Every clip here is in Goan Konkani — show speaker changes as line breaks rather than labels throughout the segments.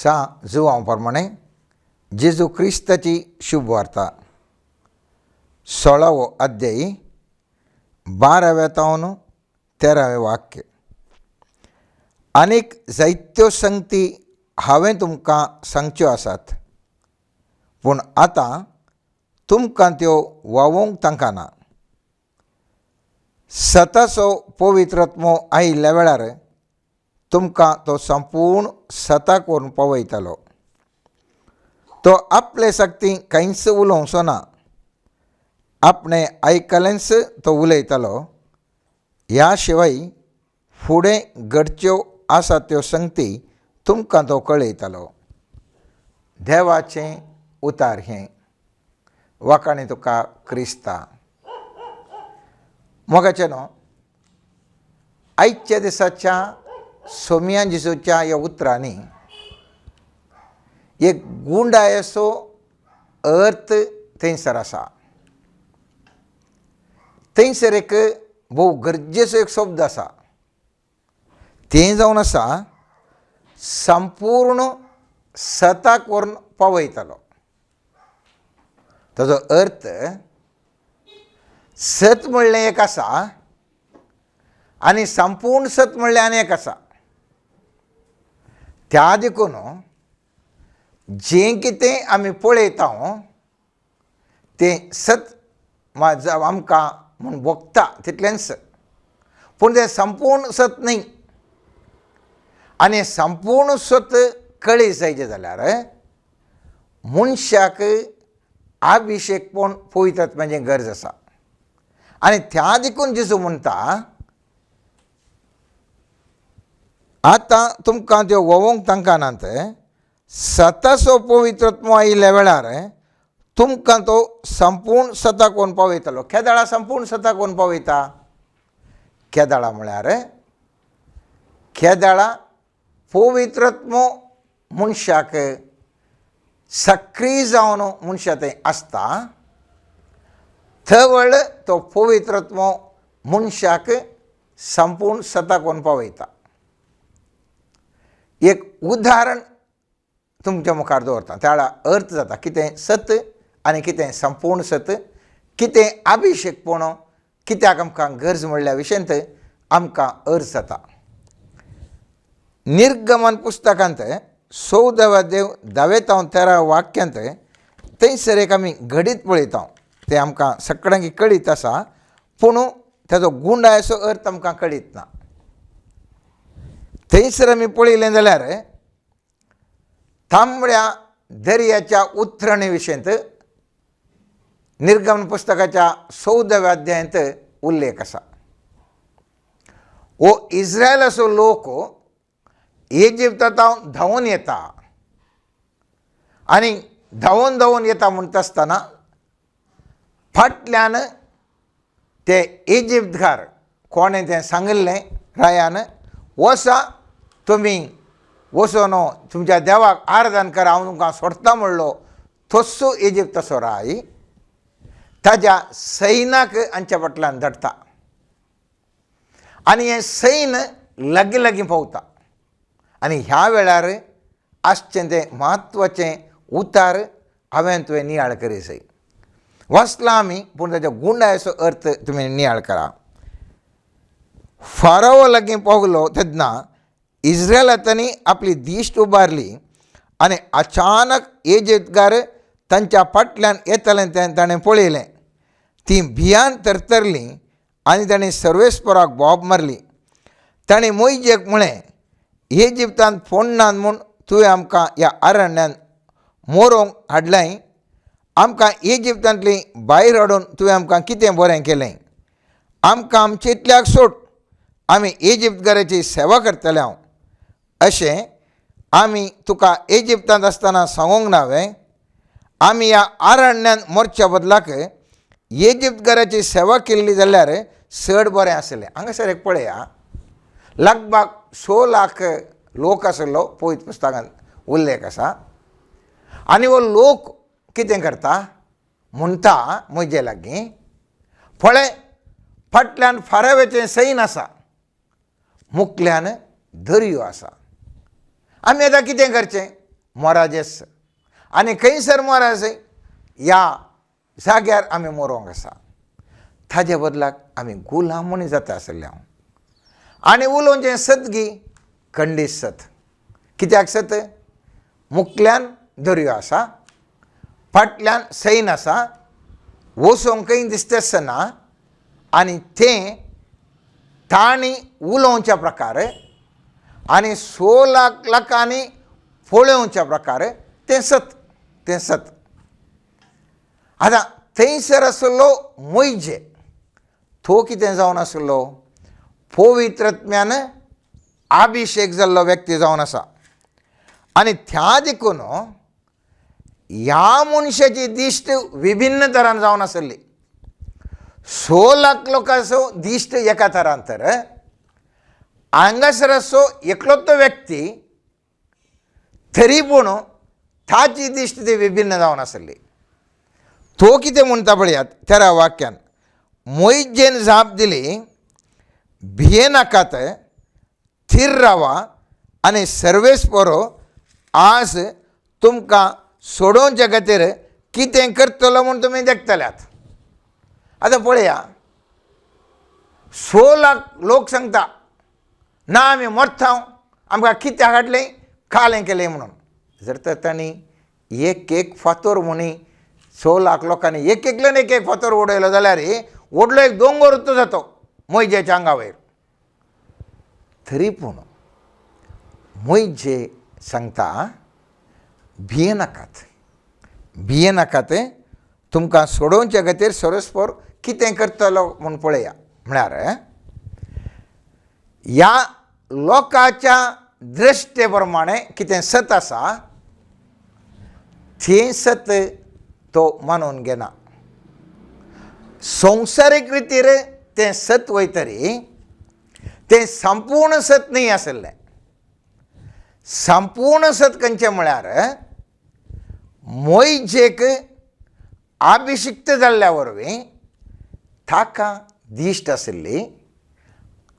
सा जुवांव प्रमाणे जेजू क्रिस्ताची शुभवार्ता 16वो अध्यायी 12व्या तावन 13वें वाक्य. आनीक जायत्यो संगती हांवें तुमकां सांगच्यो आसात, पूण आतां तुमकां त्यो वावोवंक तांकां ना. सताचो पवित्रात्मो आयिल्ल्या वेळार तुमकां तो संपूर्ण सताक व्हरून पावयतलो. तो आपले शक्ती कांयच उलोवचो ना, आपणें आयकलेंच तो उलयतलो. ह्या शिवाय फुडें घडच्यो आसा त्यो संगती तुमकां तो कळयतलो. देवाचें उतार हें वाखाणे तुका क्रिस्ता. मोगाचें न्हू, आयच्या दिसाच्या सोमया जेजूच्या ह्या उतरांनी एक गुंडायेचो अर्थ थंयसर आसा. थंयसर एक भोव गरजेचो एक शब्द आसा, तें जावन आसा संपूर्ण सताक व्हरून पावयतलो. ताजो अर्थ सत म्हणलें एक आसा आनी संपूर्ण सत म्हणलें आनी एक आसा. त्या देखून जें कितें आमी पळयता तें सत आमकां म्हूण भोगता तितलेंच, पूण तें संपूर्ण सत न्हय. आनी संपूर्ण सत कळी जायचें जाल्यार मनशाक अभिशेकपण पवित्र आत्म्याची गरज आसा. आनी त्या देखून जेजू म्हणटा, आतां तुमकां त्यो वोवोंक तांकां नात, सताचो पवित्र आत्मो आयिल्ल्या वेळार तुमकां तो संपूर्ण सताक व्हरून पावयतलो. केदाळा संपूर्ण सताक व्हरून पावयता? केदाळा म्हळ्यार केदाळा पवित्र आत्मो मनशाक सक्रीय जावन मनशा थंय आसता, थवळ तो पवित्र आत्मो मनशाक संपूर्ण सताक व्हरून पावयता. एक उदाहरण तुमच्या मुखार दवरता, त्या वेळार अर्थ जाता कितें सत आनी कितें संपूर्ण सत, कितें अभिशेकपण, कित्याक आमकां गरज म्हणल्या विशयांत आमकां अर्थ जाता. निर्गमन पुस्तकांत 14व्या देव 10 तावन 13 वाक्यांत थंयसर एक आमी घडीत पळयता, तें आमकां सगळ्यांक कळीत आसा, पूण ताजो गुंडायचो अर्थ आमकां कळीत ना. थंयसर आमी पळयलें जाल्यार तांबड्या दर्याच्या उतरणे विशयांत निर्गमन पुस्तकाच्या 14व्या अध्यायांत उल्लेख आसा. हो इस्रायलाचो लोक इजिप्तांत धांवून येता आनी धांवून धांवून येता म्हणटा आसतना फाटल्यान ते इजिप्तकार कोणें तें सांगिल्लें रायान, वसा तुमी वचून तुमच्या देवाक आराधन करा, हांव तुमकां सोडटा म्हणलो. तस्सो इजिप्ताचो राय ताज्या सैनाक हांच्या फाटल्यान धाडटा आनी हें सैन लागीं लागीं पावता. आनी ह्या वेळार आसचें तें म्हत्वाचें उतार हांवें तुवें नियाळ करी जाय. वाचलां आमी, पूण ताच्या गुंडायचो अर्थ तुमी नियाळ करा. फारावो लागीं पावलो तेन्ना इस्रायलांनी आपली दिश्ट उबारली आनी अचानक इजिप्तकार तांच्या फाटल्यान येतालें तें ताणें पळयलें. तीं भियान तरतरलीं आनी ताणें सर्वेस्पराक बोब मारली. ताणें मोयजेक म्हळें, इजिप्तांत फोडनात म्हूण तुवें आमकां ह्या अरण्यांत मोरोंक हाडलें, आमकां इजिप्तांतली भायर हाडून तुवें आमकां कितें बरें केलें? आमकां आमचे इतल्याक सोड, आमी इजिप्तकाराची सेवा करतले हांव. अशें आमी तुका इजिप्तांत आसतना सांगूंक ना वे? आमी ह्या अरण्यांत मोरच्या बदलाक इजिप्तकाराची सेवा केल्ली जाल्यार चड बरें आसलें. हांगासर एक पळया, लगभग 6 लाख लोक आसलो पवित्र पुस्तकांत उल्लेख आसा. आनी हो लोक कितें करता म्हणटा म्हजे लागीं, पळय फाटल्यान फाराव्याचें सैन आसा, मुखल्यान दर्यो आसा, आमी आतां कितें करचें? मोराजेस आनी खंयसर मोराज ह्या जाग्यार आमी मरोंक आसा. ताजे बदलाक आमी गुलाम म्हूण जाता आसले हांव. आनी उलोवचें सत गी खंडीत सत. कित्याक सत? मुकल्यान दर्यो आसा, फाटल्यान सैन आसा, वचोंक खंय दिसतेच ना. आनी तें तांणी उलोवच्या प्रकार आनी 6 लाख लोकांनी पळोवच्या प्रकार तें सत, तें सत. आतां थंयसर आसलो मोयजे, तो कितें जावन आसलो? पवित्रत्म्यान अभिशेक जाल्लो व्यक्ती जावन आसा. आनी त्या देखून ह्या मनशाची दिश्ट विभिन्न तरान जावन आसली. 6 लाख लोकांचो दिश्ट एका तरान, तर हांगासर आसो एकलो तो व्यक्ती तरी पूण ताची दिश्ट ती विभिन्न जावन आसली. तो कितें म्हणटा पळयात 13 वाक्यान, मोयजेन जाप दिली, भियेनाकात, थीर रावा आनी सर्वेस्पर आज तुमकां सोडोवच्या खातीर कितें करतलो म्हूण तुमी देखतल्यात. आतां पळया, 6 लाख लोक सांगता ना आमी मरता, आमकां कित्याक हाडलें कालें केलें म्हणून. जर तर तांणी एक एक फातोर म्हणी 6 लाख लोकांनी एक एकल्यान एक एक फातोर उडयलो जाल्यार व्हडलो एक दोंगर उत्तो जातो मोयजेच्या आंगा वयर. तरी पूण मोयजे सांगता भियेनाकात, भियेनाकात, तुमकां सोडोवच्या खातीर सर्वेस्पर कितें करतलो म्हूण पळया. म्हळ्यार ह्या लोकांच्या दृश्टे प्रमाणे कितें सत आसा तें सत तो मानून घेना. संवसारीक रितीर तें सत वयतरी तें संपूर्ण सत न्हय आसलें. संपूर्ण सत खंयचें म्हळ्यार मोयजेक अभिशिक्त जाल्ल्या वरवीं ताका दिश्ट आशिल्ली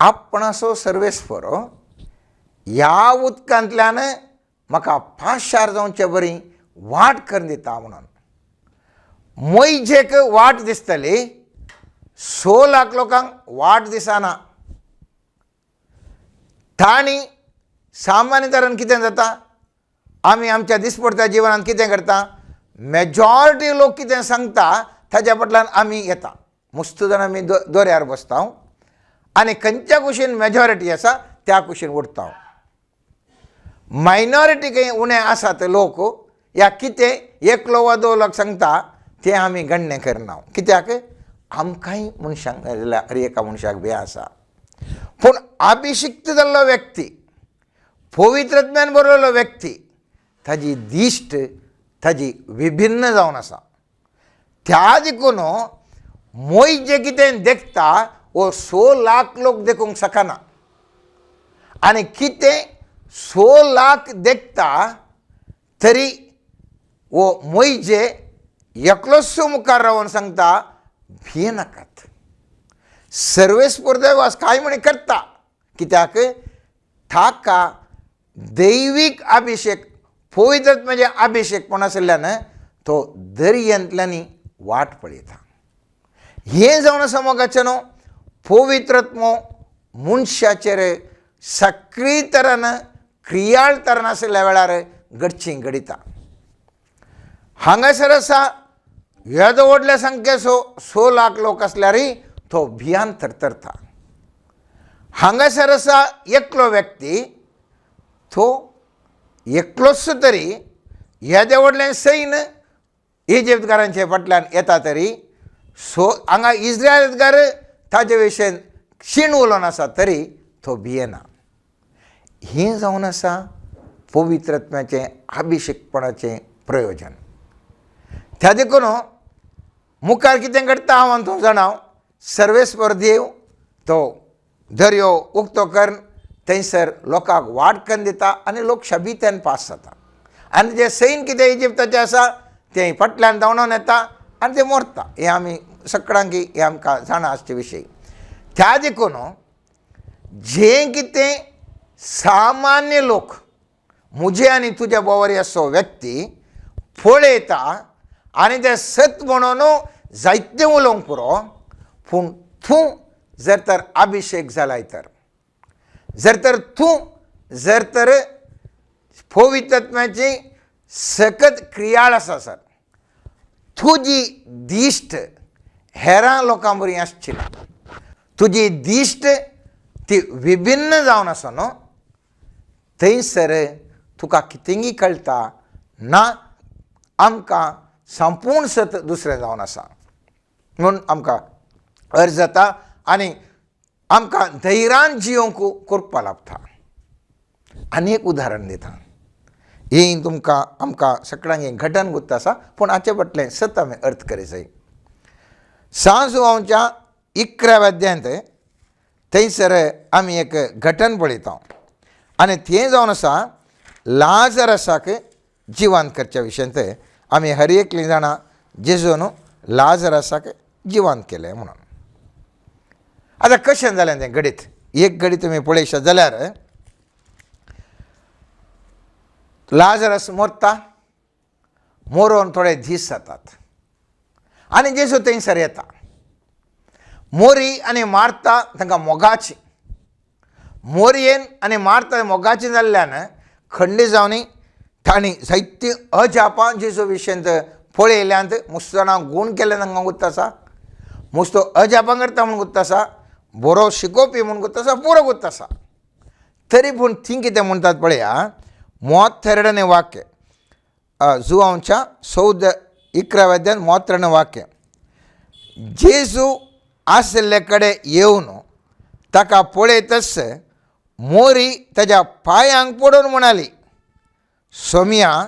आपणाचो सर्वेस्पर ह्या उदकांतल्यान म्हाका पाशार जावचे बरी वाट करून दिता म्हणून. मोयजेक वाट दिसतली, 6 लाख लोकांक वाट दिसना. तांणी सामान्य तरान कितें जाता, आमी आमच्या दिसपडत्या जिवनांत कितें करता, मेजॉरिटी लोक कितें सांगता ताच्या फाटल्यान आमी येता. मुस्त जाण आमी दोऱ्यार बसता आनी खंयच्या कुशीन मेजॉरिटी आसा त्या कुशीन उडटा. मायनॉरिटी खंय उणें आसात लोक या कितें एकलो वा 2 लोक सांगता तें आमी गण्य करना. कित्याक आमकांय मनशांक जाल्यार हर एका मनशाक भंय आसा. पूण अभिशिक्त जाल्लो व्यक्ती, पवित्रज्ञान बरयल्लो व्यक्ती, ताजी दिश्ट ताजी विभिन्न जावन आसा. त्या देखून मोयजे कितें देखता वो 6 लाख लोक देखूंक शकना. आनी कितें 6 लाख देखता तरी वो मोयजे एकलोच मुखार रावन सांगता भियेनाकात, सर्वेस्पर देवास कांय म्हण करता. कित्याक ताका दैवीक अभिशेक, पवित्र म्हणजे अभिशेक पण आशिल्ल्यान तो दर्यांतल्यानी वाट पळयता. हें जावन आसा मोगाचें न्हू, पवित्रत्म मनशाचेर सक्रीय तरान क्रियाळ तरान आशिल्ल्या वेळार घडची घडिता. हांगासर आसा येदो व्हडल्या संख्येचो 6 लाख लोक आसल्यारय तो भियान थरथरता. हांगासर आसा एकलो व्यक्ती, तो एकलोच तरी येदें व्हडलें सैन इजिप्तकारांचे फाटल्यान येता तरी सो हांगा इस्रायलकार ताजे विशयन क्षीण उलोवन आसा तरी तो भियेना. हें जावन आसा पवित्रत्म्याचें अभिशेकपणाचें प्रयोजन. त्या देखून मुखार कितें घडटा हांव आनी तूं जाणा, सर्वेस्पर देव तो दर्यो उक्तो करून थंयसर लोकांक वाट करून दिता आनी लोक शबित्यान पास जाता. आनी जें सैन कितें इजिप्ताचें आसा तें फाटल्यान धांवडोवन येता आनी तें मरता. हें आमी सगळ्यांक हें आमकां जाणा आसचे विशय. त्या देखून जें कितें सामान्य लोक मुजे आनी तुज्या बोवारी असो व्यक्ती पळयता आनी तें सत म्हणून जायतें उलोवंक पुरो, पूण तूं जर तर अभिशेक जालाय तर, जर तर तूं जर तर पवित्रत्म्याची सकत क्रियाळ आसा सर, तुजी दिश्ट हेरां लोकां बरी आसची ना, तुजी दिश्ट ती विभिन्न जावन आसा न्हू, थंयसर तुका कितेंगी कळटा ना, आमकां संपूर्ण सत दुसरें जावन आसा म्हूण आमकां अर्ज जाता आनी आमकां धैर्यान जियोंक करपा लागता. आनी एक उदाहरण दिता, हें तुमकां आमकां सगळ्यांक हें घटन गुत्त आसा, पूण हाचे फाटलें सत आमी अर्थ करी जाय. सांजुवांच्या 11व्या अध्यायांत थंयसर आमी एक घटन पळयता आनी तें जावन आसा लाजरसाक जिवंत करच्या विशयांत. आमी हर एकलीं जाणां जेजून लाजरसाक जिवंत केलें म्हणून. आतां कशें जालें तें घडीत, एक घडी तुमी पळयशात जाल्यार लाजरस मरता, मरोन थोडे दीस जातात आनी जेजू थंयसर येता. मोरी आनी मारता तांकां मोगाची, मोरयेन आनी मारता मोगाची जाल्ल्यान खंडी जावन तांणी जायतीं अजापां जेजू विशयांत पळयल्यांत. मुस्त जाणां गूण केल्लें तांकां गुत्त आसा, मुस्तो अजापां करता म्हूण गुत्त आसा, बरो शिकोवपी म्हूण गुत्त आसा, पुरो गुत्त आसा. तरी पूण तीं कितें म्हणटात पळया, 32 वाक्य, जुवांच्या 14 11व्या अध्यायांत 32 वाक्य, जेजू आशिल्ले कडेन येवन ताका पळयतच मोरी ताज्या पांयांक पडून म्हणाली, सोमिया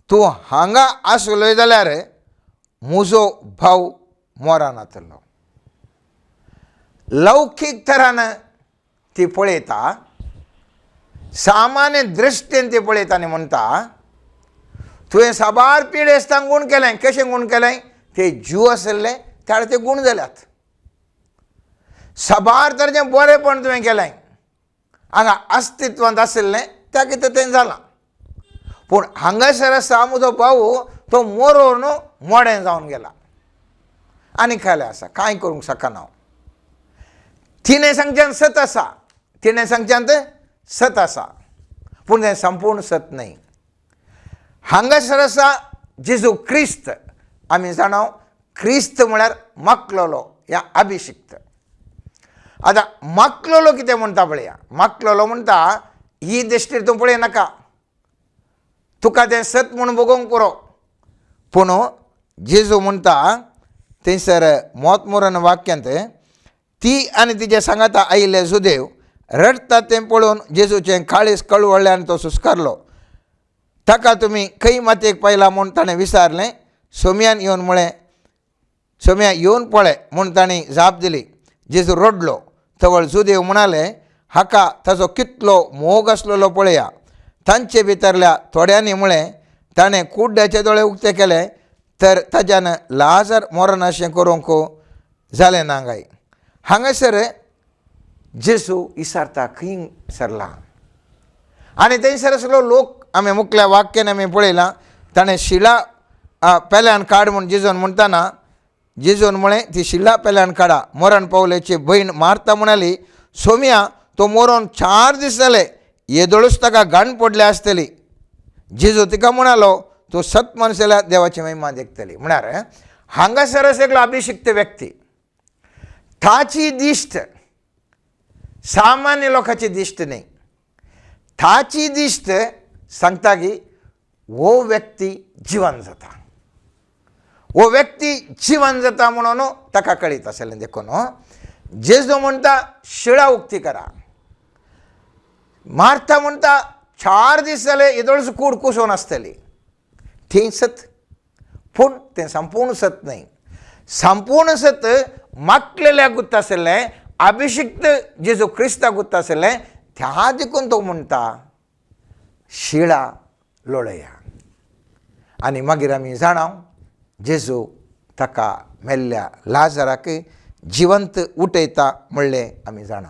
तूं हांगा आसलोय जाल्यार म्हजो भाव मोरानातलो. लौकीक तरान ती पळयता, सामान्य दृश्टीन ती पळयता आनी म्हणटा, तुवें साबार पिडेस्तांक गूण केलें. कशें गूण केलें? ते जीव आशिल्ले त्या ते गूण जाल्यात. साबार तरेचें बरेंपण तुवें केलें, हांगा अस्तित्वांत आशिल्लें त्या कितें तें जालां, पूण हांगासर आसा म्हजो भाव तो मरोन मोडें जावन गेला आनी खालें आसा, कांय करूंक शकना हांव. तिणें सांगच्यान सत आसा, तिणें सांगच्यान सत आसा, पूण तें संपूर्ण सत न्हय. हांगासर आसा जेजू क्रिस्त, आमी जाणा क्रिस्त म्हळ्यार माकलोलो या अभिशिक्त. आतां माकलोलो कितें म्हणटा पळया, माकलोलो म्हणटा ही दृश्टीर तूं पळय नाका, तुका तें सत म्हूण भोगोवंक पुरो. पूण जेजू म्हणटा थंयसर मोत मोरन वाक्यांत, ती आनी तिचे सांगाता आयिल्ले सुदेव रडटा तें पळोवन जेजूचें काळीज कळवळ्ळें आनी तो सुस्कारलो. ताका तुमी खंय मातयेक पायला म्हूण ताणें विचारलें. सोम्यान येवन म्हळें, सोम्या येवन पळय म्हूण तांणी जाप दिली. जेजू रडलो. तवळ जुदेव म्हणाले, हाका ताजो कितलो मोग आसलेलो पळया. तांचे भितरल्या थोड्यांनी म्हळें, ताणें कुड्ड्याचे दोळे उक्ते केले तर ताज्यान लाजर मरनाशें करूंक जालें ना काय. हांगासर जेजू इसारता खंय सरला आनी थंयसर आसलो लोक. आमी मुखल्या वाक्यान आमी पळयलां, ताणें शिला पेल्यान काड म्हूण जेजून म्हणटाना, जेजून म्हळें ती शिला पेल्यान काडा. मरण पावल्याची भयण मारता म्हणाली, सोम्या तो मरोन 4 दीस जाले, येदोळूच ताका घाण पडल्या आसतली. जेजू तिका म्हणालो, तूं सत मनीस जाल्यार देवाची महिमा देखतली. म्हळ्यार हांगासर एकलो अभिशिक्त व्यक्ती, ताची दिश्ट सामान्य लोकांची दिश्ट न्हय, ताची दिश्ट सांगता की हो व्यक्ती जिवन जाता, हो व्यक्ती जिवन जाता म्हणून ताका कळीत आसलें. देखून जेजू म्हणटा शिळा उक्ती करा. मारता म्हणटा 4 दीस जाले येदोळच कूड कुसोवन आसतली. थंय सत, पूण तें संपूर्ण सत न्हय. संपूर्ण सत माकलेल्या गुत्त आशिल्लें, अभिशिक्त जेजू क्रिस्ता गुत्त आशिल्लें, त्या देखून तो म्हणटा शिळा लोळया. आनी मागीर आमी जाणा जेजू ताका मेल्ल्या लाजराक जिवंत उठयता म्हणलें आमी जाणा.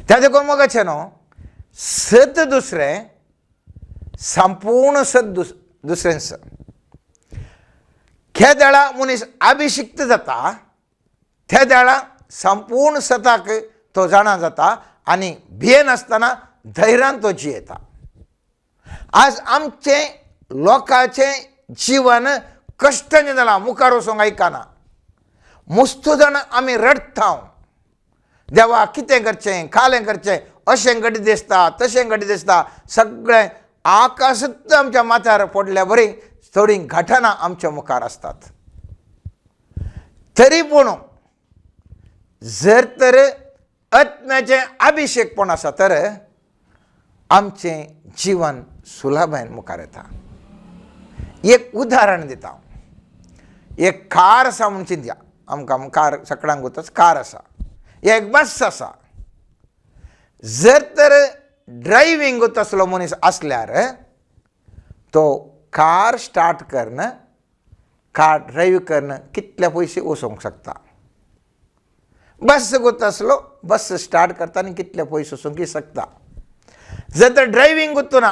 त्या देखून मोगाचें न्हू, सत दुसरें, संपूर्ण सत दुसरेंच. केदळा मनीस अभिषिक्त जाता तेदळा संपूर्ण सताक तो जाणा जाता आनी भियेनासतना धैर्यान तो जियेता. आज आमचें लोकांचें जीवन कश्टांचें जालां, मुखार वचूंक आयकना. मुस्तू जाण आमी रडटा, देवा कितें करचें, कालें करचें, अशें घडीत दिसता, तशें घडीत दिसता, सगळें आकाशूच आमच्या माथ्यार पडल्या बरी थोडीं घटना आमच्या मुखार आसतात. तरी पूण जर तर आत्म्याचें अभिषेकपण आसा तर आमचें जीवन सुलभायेन मुखार येता. एक उदाहरण दिता. एक कार आसा म्हूण चिंतया, आमकां कार सगळ्यांक कार आसा, एक बस आसा. जर तर ड्रायव्हींग तसलो मनीस आसल्यार तो कार स्टार्ट करून कार ड्रायव्ह करून कितले पयशे वचोंक शकता. बस गोत आसलो बस स्टार्ट करता आनी कितले पयशे वचोंक शकता. जर तर ड्रायव्हींग गोत्तू ना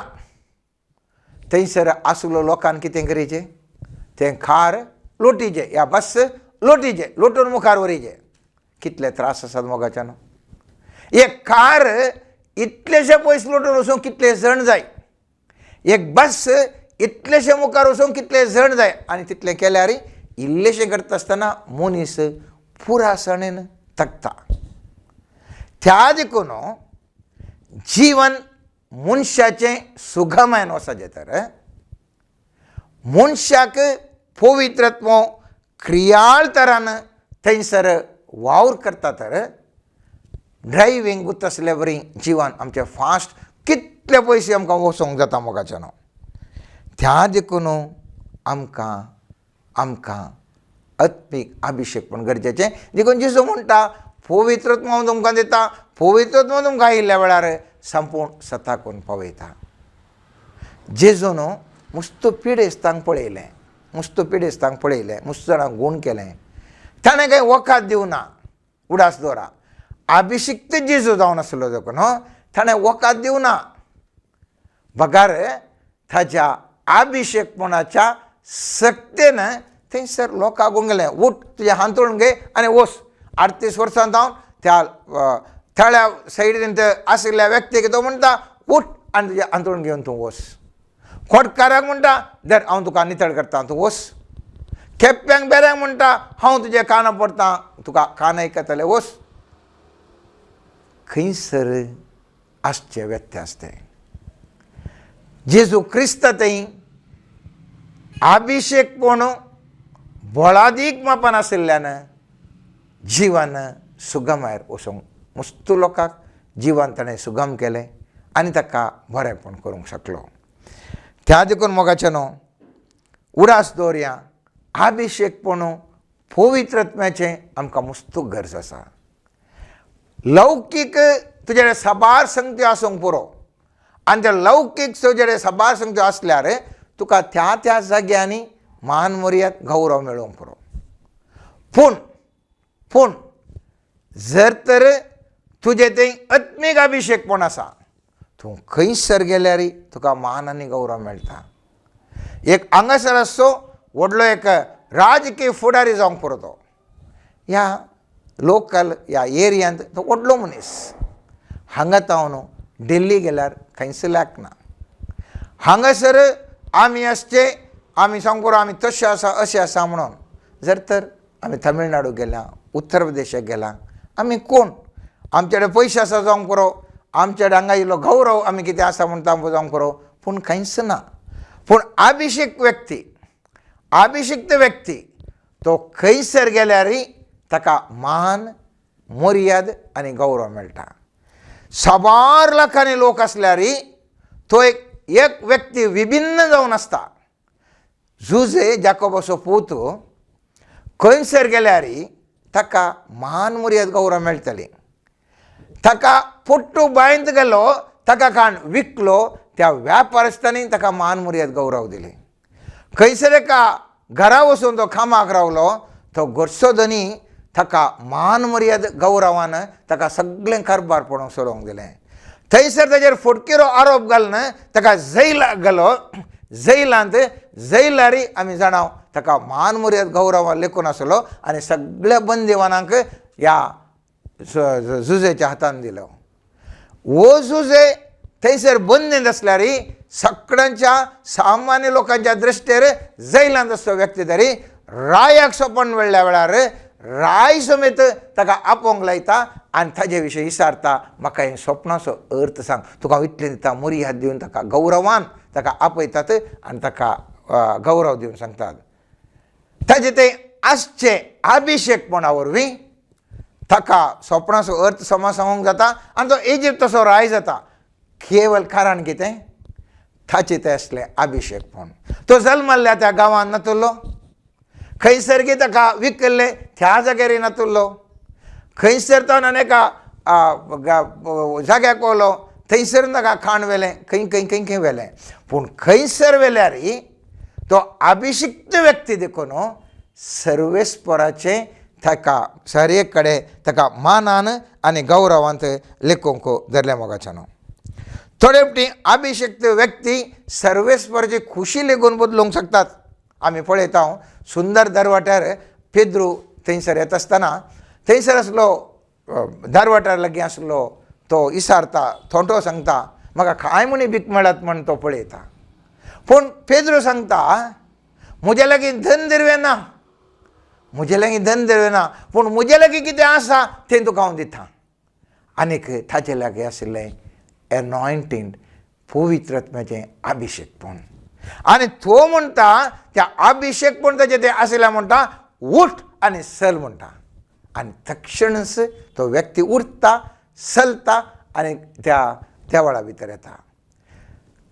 थंयसर आसलो लोकांक कितें करीचें, तें कार लोटीचें या बस लोटीचें, लोटून मुखार व्हरीचें. कितले त्रास आसात मोगाच्यान. एक कार इतलेशे पयस लोटून वचूंक कितले जण जाय, एक बस इतलेशे मुखार वचूंक कितले जण जाय. आनी तितलें केल्यार इल्लेशें करता आसतना मनीस पुरासणेन थकता. त्या देखून जीवन मनशाचें सुगमायन वचचें तर मनशाक पवित्रत्व क्रियाळ तरान थंयसर वावर करता तर ड्रायव्हींग तसले बरी जीवन आमचें फास्ट कितले पयशे आमकां वचोंक जाता मोगाच्यान. त्या देखून आमकां आमकां आत्मीक अभिषेक पण गरजेचें. देखून जेजू म्हणटा पवित्रत्व हांव तुमकां दिता, पवित्रत्व तुमकां आयिल्ल्या वेळार संपूर्ण सताकून पावयता. जेजून मुस्त पिडेस्तांक पळयलें, मुस्त पिडेस्तांक पळयलें, मुस्त जाणांक गूण केलें. ताणें कांय वखद दिवना. उडास दवरा, अभिषिक्त जेजू जावन आसलो देखून ताणें वखद दिवना, बगार ताज्या अभिषेकपणाच्या सक्तेन थंयसर लोकांक गुंगलें, उठ तुजें हांतरुण घे आनी वच. 38 वर्सां जावन त्या तळ्या सायडीन आशिल्ल्या व्यक्तीक तो म्हणटा उठ आनी तुजें हांतरुण घेवन तूं वच. खोटकाराक म्हणटा धर हांव तुका नितळ करता, तूं वच. खेप्प्यांक बेऱ्यांक म्हणटा हांव तुजे कानां पडटा, तुका कान आयकतलें, वच. खंयसर आसचें व्यत्यास तें. जेजू क्रिस्त थंय अभिषेकपण बळादीक मापान आशिल्ल्यान जिवन सुगमायर वचूंक मुस्तू लोकांक जिवन ताणें सुगम केलें आनी ताका बरेंपण करूंक शकलो. त्या देखून मोगाचें न्हू उडास दवरया, अभिषेकपण पवित्रत्म्याचें आमकां मुस्तू गरज आसा. लौकीक तुजे साबार संगत्यो आसूंक पुरो, आनी त्या लौकीक तुजे साबार संगत्यो आसल्यार तुका त्या त्या जाग्यांनी मान मर्याद गौरव मेळोवंक पुरो. पूण पूण जर तर तुजें थंय आत्मीक अभिषेकपण आसा, तूं खंयसर गेल्यार तुका मान आनी गौरव मेळटा. एक हांगासर आसचो व्हडलो एक राजकीय फुडारी जावंक पुरो, तो ह्या लोकल ह्या एरियांत तो व्हडलो मनीस. हांगा तावन दिल्ली गेल्यार खंयच लागना. हांगासर आमी आसचे आमी सांगूंक पुरो आमी तशें आसा अशें आसा म्हणून. जर तर आमी तमिळनाडू गेल्या, उत्तर प्रदेशाक गेला, आमी कोण, आमचे कडेन पयशे आसा जावंक पुरो, आमचे कडेन हांगा इल्लो गौरव आमी कितें आसा म्हणटा जावंक पुरो, पूण कांयच ना. पूण अभिषेक व्यक्ती, अभिषिक्त व्यक्ती तो खंयसर गेल्यारय ताका मान मर्याद आनी गौरव मेळटा. साबार लाखांनी लोक आसल्यारय तो एक एक व्यक्ती विभिन्न जावन आसता. जुजे जाकोबाचो पूत खंयसर गेल्यारय ताका मान मर्याद गौरव मेळटली. ताका पोट्टू बांयंत गेलो, ताका काण विकलो, त्या व्यापारस्थांनी ताका मान मर्याद गौरव दिली. खंयसर एका घरा वचून तो कामाक रावलो, तो घरचो धनी ताका मान मर्याद गौरवान ताका सगळें कारबार पळोवंक सोडोवंक दिलें. थंयसर ताजेर फटकिरो आरोप घालून ताका जैलाक घालो. जैलांत जैलारी आमी जाणा ताका मान मर्याद गौरवान लेखून आसलो आनी सगळ्या बंदिवानांक ह्या जुजेच्या हातान दिलो. हो जुजे थंयसर बंदींत आसल्यार सगळ्यांच्या सामान्य लोकांच्या दृश्टेर जैलांत आसलो व्यक्ती तरी रायाक सोपण मेळ्ळ्या वेळार राय समेत ताका आपोवंक लायता आनी ताजे विशीं विचारता, म्हाका हें स्वप्नाचो अर्थ सांग, तुका हांव इतलें दिता. मुरी हात दिवन ताका गौरवान ताका आपयतात आनी ताका गौरव दिवन सांगतात. ताजें तें आसचें अभिशेकपणा वरवीं ताका स्वप्नाचो अर्थ समा सांगूंक जाता आनी तो इजिप्त तसो राय जाता. केवल कारण कितें, ताचें तें आसलें अभिशेकपण. तो जल्मल्ल्या त्या गांवांत नातुल्लो, खंयसर गी ताका विकल्लें त्या जाग्यार नातुल्लो, खंयसर तो आनी एका जाग्याक पावलो थंयसर ताका खाण व्हेलें, खंय खंय खंय खंय व्हेलें. पूण खंयसर व्हेल्यार तो अभिशिक्त व्यक्ती देखून सर्वेस्पराचें ताका सर एक कडेन ताका मानान आनी गौरवांत लेखूंक धरलें. मोगाच्यान थोडे फावटी अभिशिक्त व्यक्ती सर्वेस्पराची खुशी लेगून बदलूंक शकतात. आमी पळयता सुंदर दरवाट्यार पेद्रू थंयसर येता आसतना थंयसर आसलो दरवाट्यार लागीं आसलो तो इसारता, थोंटो सांगता म्हाका कांय म्हणी भीक मेळत म्हण तो पळयता. पूण पेद्रू सांगता म्हज्या लागीं धन दिरवें ना, म्हजे लागीं धन दिरवें ना, पूण म्हजे लागीं कितें आसा तें तुका हांव दिता. आनीक ताचे लागीं आशिल्लें एनॉयंटींग पवित्रत्म्याचें अभिशेकपण. आनी तो म्हणटा त्या अभिशेकपण ताचें तें आशिल्लें म्हणटा उठ आनी चल म्हणटा. आनी तक्षणच तो व्यक्ती उरता, चलता आनी त्या देवळा भितर येता.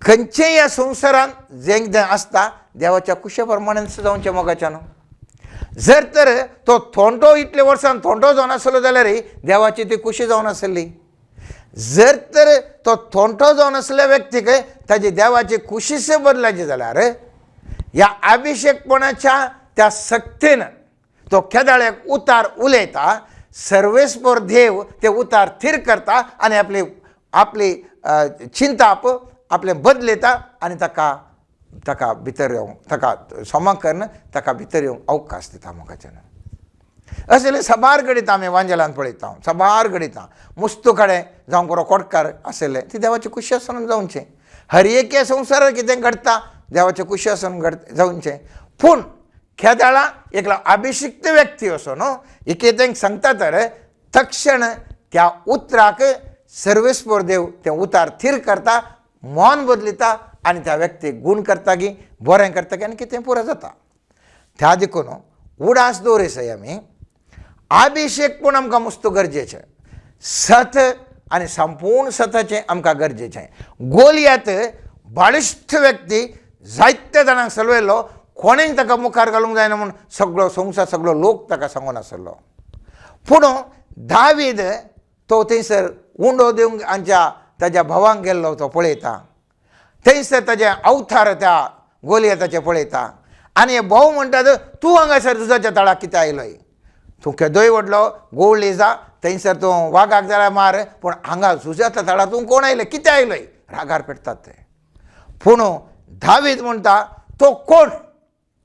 खंयचेय ह्या संवसारांत जें कितें आसता देवाच्या कुशे प्रमाणे जावचें मोगाच्यान. जर तर तो थोंटो इतले वर्सान थोंटो जावन आसलो जाल्यार देवाची ती खुशी जावन आसली. जर तर तो थोंटो जावन आसल्या व्यक्तीक ताजी देवाची खुशीच बदलायची जाल्यार ह्या अभिशेकपणाच्या त्या सक्तीन तो केदाळ्याक उतार उलयता, सर्वेस्पर देव ते उतार थीर करता आनी आपली आपली चिंताप आपलें बदलयता आनी ताका ताका भितर येवंक ताका क्षमा करून ताका भितर येवंक अवकाश दिता. मोगाच्यान असले साबार घडितां आमी वांजेलान पळयता, साबार घडितां मुस्तू कडेन जावं बरो कोटकार आशिल्लें ती देवाची खुशी आसून जावचें. हर एके संवसारार कितें घडटा देवाचे खुशी आसून घड जावचें. पूण खेदाळा एकलो अभिशिक्त व्यक्ती असो न्हू एक सांगता तर तक्षण त्या उतराक सर्वेस्पर देव तें उतार थीर करता, मन बदलिता आनी त्या व्यक्तीक गूण करता की बरें करता की आनी कितें पुरो जाता. त्या देखून उडास दवरिसय आमी अभिशेक पूण आमकां मुस्त गरजेचें, सत आनी संपूर्ण सताचें आमकां गरजेचें. गोलयात बळिश्ट व्यक्ती जायत्या जाणांक सलवयलो, कोणें ताका मुखार घालूंक जायना म्हूण सगळो संवसार सगळो लोक ताका सांगून आसलो. पूण दावीद तो थंयसर उंडो दिवंक आमच्या ताज्या भावांक गेल्लो तो पळयता, थंयसर ताजे अवतार त्या गोलयताचे पळयता आनी भाव म्हणटात तूं हांगासर झुजाच्या तळाक कितें आयलोय, तूं केदोय व्हडलो गोवळी जा थंयसर तूं वागाक जाल्यार मार, पूण हांगा झुजाच्या तळार तूं कोण आयले कितें आयलोय, रागार पेटतात ते. पूण दावीद म्हणटा तो कोण,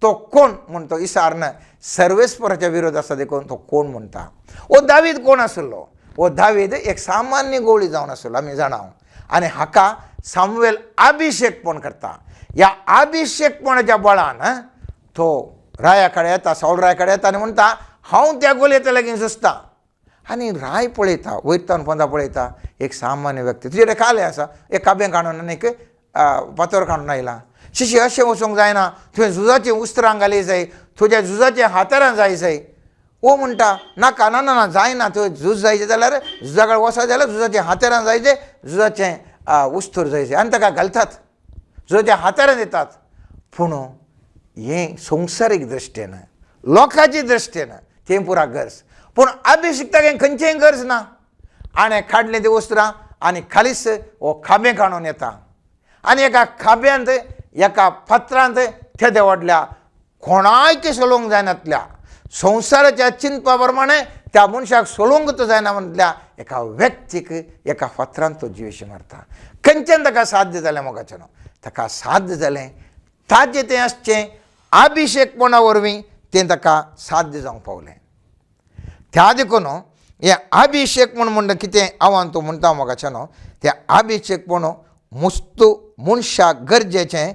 तो कोण म्हण तो इसारन सर्वेस्पराच्या विरोध आसा देखून तो कोण म्हणटा. ओ दावीद कोण आसलो, हो दावीद एक सामान्य गोळी जावन आसलो आमी जाणा. आनी हाका सामुएल अभिशेकपण करता. ह्या अभिशेकपणाच्या बळान तो राया कडेन येता, सावल राया कडेन येता आनी म्हणटा हांव त्या गोलयेच्या लागीं झुजता. आनी राय पळयता वयतान पोंदा पळयता एक सामान्य व्यक्ती, तुजे कडेन कालें आसा, एक काबें काडून आनी एक फातर काडून आयला, शिशी अशें वचूंक जायना, तुवें झुजाचीं उस्त्रां घाली जाय, तुज्या झुजाचीं हातारां जाय जाय. ओ म्हणटा नाका, ना ना ना जायना, तुवें झूज जायचें जाल्यार झुजा कडेन वचत जाल्यार झुजाचीं हातेरां जायचे, झुजाचें उस्तूर जायचें. आनी ताका घालतात, झुजाचें हातेरां दितात. पूण हें संवसारीक दृश्टेन लोकांचे दृश्टेन तें पुरा गरज, पूण अभिशिक्ताक हें खंयचेंय गरज ना. आनी काडलें ती वस्त्रां आनी खालीच हो खांबे काडून येता आनी एका खांब्यांत एका फातरांत तेदे व्हडल्या कोणायक सोलोवंक जायनातल्या संवसाराच्या चिंतपा प्रमाणे त्या मनशाक सोडूंक जायना म्हटल्या एका व्यक्तीक एका फातरान तो जिवेशी मारता. खंयच्यान ताका साध्य जालें मोगाचें? ताका साध्य जालें ताजें तें आसचें अभिशेकपणा वरवीं तें ताका साध्य जावंक पावलें. त्या देखून हें अभिशेक म्हूण म्हणटा कितें हांव तूं म्हणटा मोगाचें न्हू, तें अभिशेकपण मुस्तू मनशाक गरजेचें,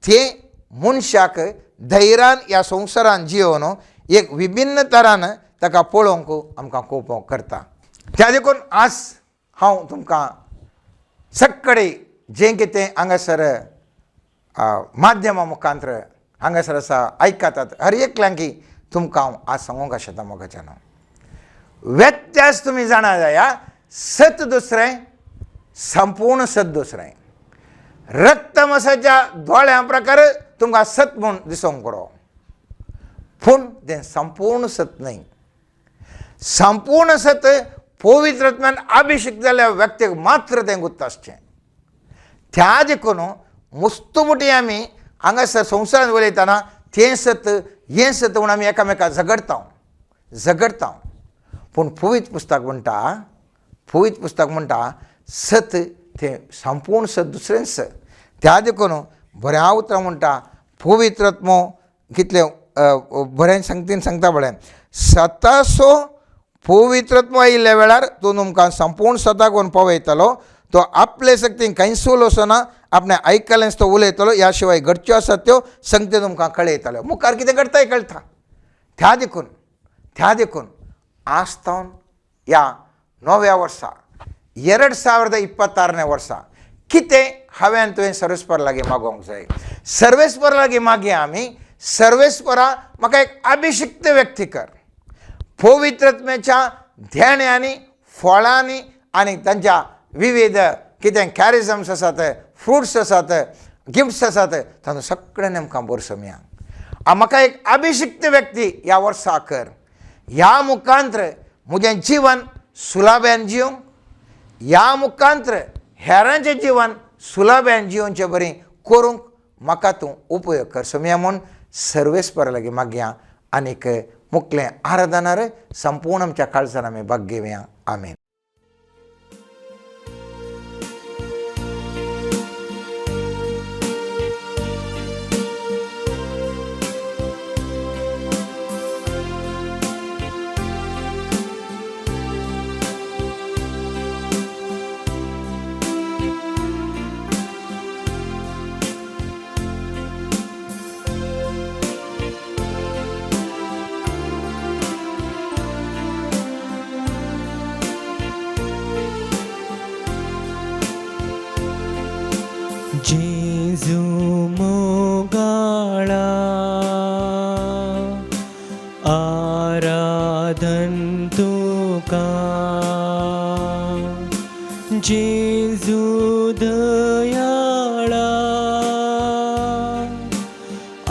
तें मनशाक धैर्यान ह्या संवसारान जियोवन एक विभिन्न तरान ताका पळोवंक आमकां खूब करता. त्या देखून आज हांव तुमकां सगळे जें कितें हांगासर माध्यमा मुखांतर हांगासर आसा आयकतात हर एकल्यांकी तुमकां हांव आज सांगूंक आशेता मोगाचें न्हू, व्यत्यास तुमी जाणा जाया. सत दुसरें, संपूर्ण सत दुसरें. रक्तमसाच्या दोळ्यां प्रकार तुमकां सत म्हूण दिसोंक पुरो, पूण तें संपूर्ण सत न्हय. संपूर्ण सत पवित्रत्मान अभिषेक जाल्ल्या व्यक्तीक मात्र तें गुत्त आसचें. त्या देखून मुस्तुमुटी आमी हांगासर संवसारांत उलयतना तें सत हें सत म्हूण आमी एकामेका झगडता झगडता. पूण पवित्र पुस्तक म्हणटा, पवित्र पुस्तक म्हणटा सत तें संपूर्ण सत दुसरेंच. त्या देखून बऱ्या उतरां म्हणटा पवित्रत्मो कितलें बरें संगतीन सांगता पळय, सतासो पवित्रत्व आयिल्ल्या वेळार तूं तुमकां संपूर्ण सताक व्हरून पावयतलो. तो आपले शक्तीन कांयच उलोवचो ना, आपणें आयकलेंच तो उलयतलो, ह्या शिवाय घडच्यो आसात त्यो संगती तुमकां कळयतल्यो. मुखार कितें घडटाय कळटा. त्या देखून त्या देखून आज ह्या नव्या वर्सा 2026ನೇ वर्सा कितें हांवें तुवें सर्वेस्पर लागीं मागोवंक जाय. सर्वेस्पर लागीं मागया आमी, सर्वेस्परा म्हाका एक अभिशिक्त व्यक्ती कर, पवित्रत्मेच्या ध्यान्यांनी फळांनी आनी तांच्या विविध कितें कॅरिजम्स आसात, फ्रुट्स आसात, गिफ्ट्स आसात, तांचो सगळ्यांनी आमकां बोरसोमया. म्हाका एक अभिशिक्त व्यक्ती ह्या वर्सा कर. ह्या मुखांत्र म्हजें जीवन सुलाब्यान जिवंक, ह्या मुखांत्र हेरांचें जीवन सुलाब्यान जिवनचे बरें करूंक म्हाका तूं उपयोग कर सोमया म्हूण सर्वेस्परा लागीं मागया आनीक मुखलें आराधनार संपूर्ण आमच्या काळजान आमी भाग घेवया. आमेन.
जेजू मोगाळा आराधन तुका, जेजू दयाळा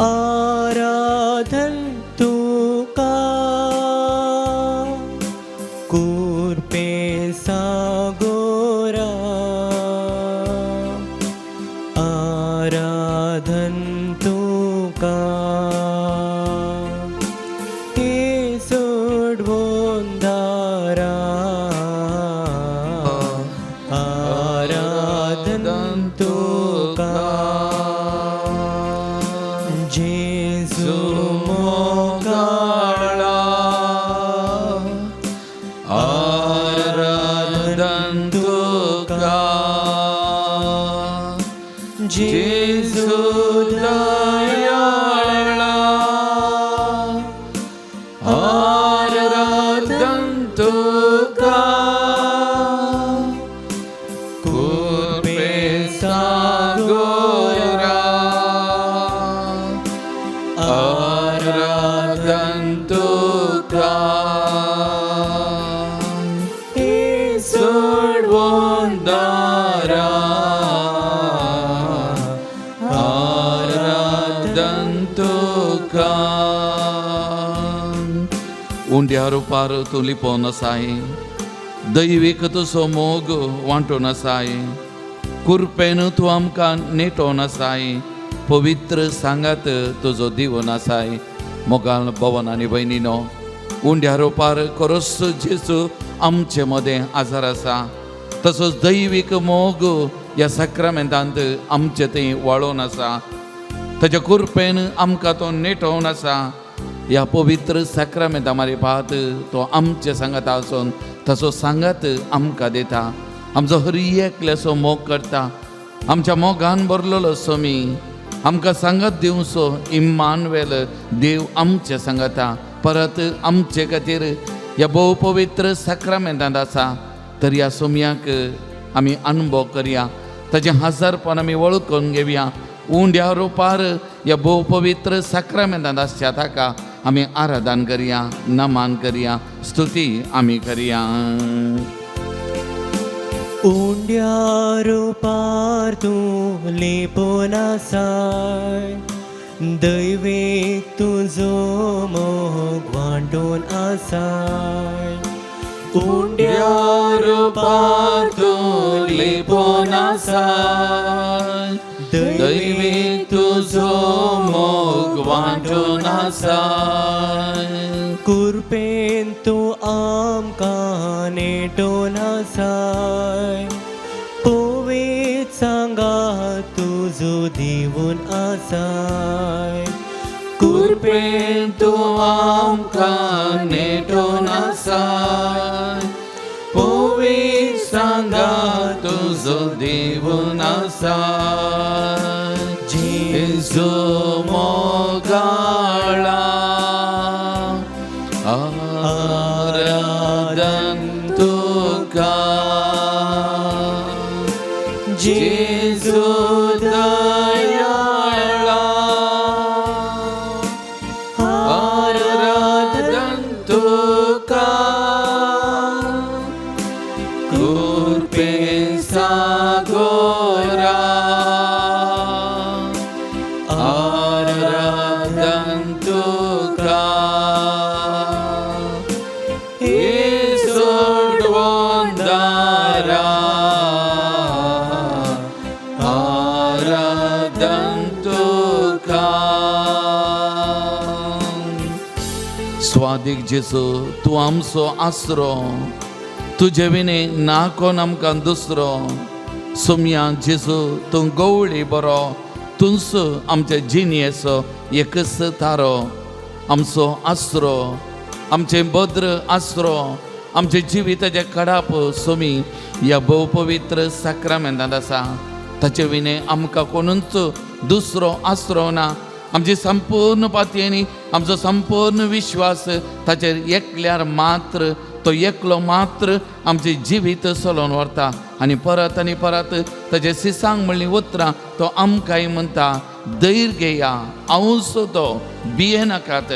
आराधन तुका, कुरपे सागोरा आराधन तुका, हे सोडवून दारा आराधन तुका, जेजू मोगाळा
आराधन तुका,
जेजू दयाळा
आराधन तुका, कुरपे सागोरा आराधन तुका,
हे
सोडवून दारा आराधन तुका. उंड्या रुपार तूं लिपोवन आसाय, दैवीक तुजो मोग वांटून आसाय, कुरपेन तूं आमकां नेटोवन आसाय, पवित्र सांगात तुजो दिवन आसाय. मोगाल भवन आनी भयणीनो उंड्या रोपार खरोच जेजू आमचे मदें आजार आसा तसोच दैवीक मोग ह्या साक्रामेंतांत आमचे थंय वाळोवन आसा ताच्या कृपेन आमकां तो नेटोवन आसा ह्या पवित्र साक्रामेंता मारिफात तो आमचे सांगात आसून ताचो सांगात आमकां दिता आमचो हर एकल्याचो मोग करता आमच्या मोगान भरलेलो सोमी आमकां सांगात दिवचो इम्मानुएल देव आमचे सांगाता परत आमचे खातीर ह्या भोव पवित्र साक्रामेंतांत आसा तर ह्या सोमयाक आमी अनुभव करया ताचें हजारपण आमी वळखून घेवया उंड्या रुपार ह्या भोव पवित्र साक्रामेंतांत आसच्या ताका आमी आराधन करया नमन करया स्तुती आमी करया.
उंड्या रुपार तूं लिपून आसाय दैवीक तुजो मोग वांटून आसाय उंड्या
रुपार तूं लिपून आसाय दैवीक तुजो मोग वांटून आसाय
कुरपेन तूं आमकां नेटून आसाय पवित्र सांगा तुजो दिवन आसाय
कुरपेन तूं आमकां नेटून आसाय पवित्र सांगा तुजो दिवन आसाय जेजू मोगाळा आराधन तुका जेजू दयाळा आराधन तुका कृपेन सागोरा आराधन तुका सोडवंदारा आराधन तुका. स्वादीक जेजू तूं आमचो आसरो तुजे विणे ना कोण आमकां दुसरो सोमया जेजू तूं गवळी बरो तूंच आमच्या जिणेचो एकच तारो आमचो आसरो आमचें भद्र आसरो आमच्या जिविताचें कडाप सोमी ह्या भोव पवित्र साक्रामेंतांत आसा ताचे विणे आमकां कोणूच दुसरो आसरो ना आमची संपूर्ण पातयेनी आमचो संपूर्ण विश्वास ताचेर एकल्यार मात्र तो एकलो मात्र आमचें जिवीत चलोवन व्हरता आनी परत आनी परत ताचे सिसांग म्हणलीं उतरां तो आमकांय म्हणटा धैर्य घेया हांवूच तो भियेनाकात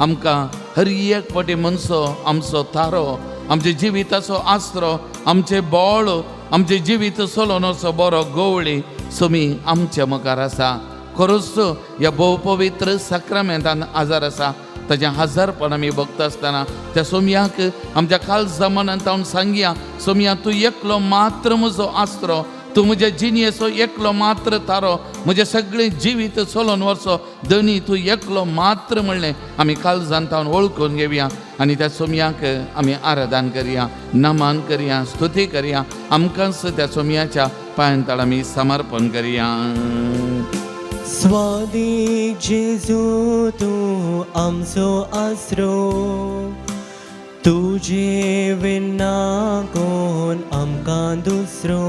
आमकां हर एक फावटी मनसो आमचो थारो आमच्या जिविताचो आसरो आमचें बळ आमचें जिवीत चलोवन वचो बरो गवळी सोमी आमच्या मुखार आसा खरोच ह्या भोव पवित्र साक्रामेंतान आजार आसा ताचें हजारपण आमी बघता आसतना त्या सोमयाक आमच्या काळजा मनांत हांव सांगया सोमया तूं एकलो मात्र म्हजो आसरो तूं म्हज्या जिणेचो एकलो मात्र तारो म्हजें सगळें जिवीत चलोवन व्हरचो धनी तूं एकलो मात्र म्हणलें आमी काळजान तावन वळखून घेवया आनी त्या सोमयाक आमी आराधन करया नमन करया स्तुती करया आमकांच त्या सोमयाच्या पांयां तळ आमी समर्पण करया.
स्वादीक जेजू तूं आमचो आसरो तुजे विना कोण आमकां दुसरो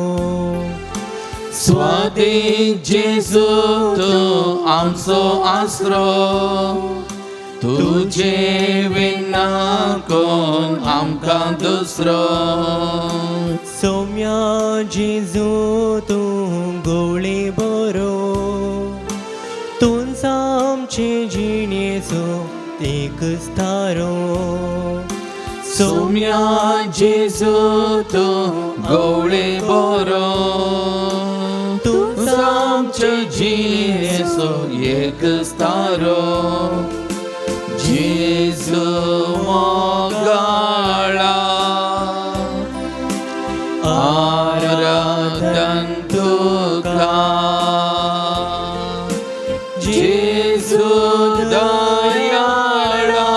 स्वादीक जेजू तूं आमचो आसरो तुजे विना कोण आमकां दुसरो
सोम्या जेजू तूं गवळी बरो तूंच आमचे जिणेचो एकच थारो
सोम्या जेजू तूं गवळे बरो तूंच आमचे जिणेचो एकच तारो जेजू मोगाळा आराधन तुका जेजू दयाळा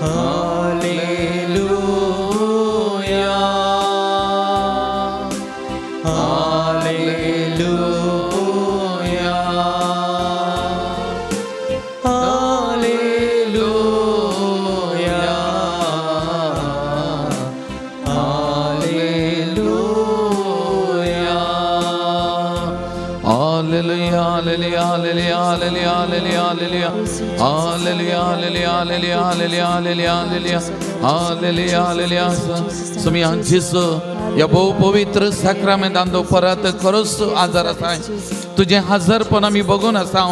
Hallelujah. Hallelujah. Hallelujah.
Hallelujah, hallelujah, hallelujah, hallelujah, hallelujah, hallelujah. Hallelujah, hallelujah, hallelujah, hallelujah, hallelujah, hallelujah. Hallelujah, hallelujah. Sumi जेजू ह्या भोव पवित्र साक्रामेंतान तूं परत खरोच आजार आसाय तुजें हजरपण आमी बघून आसा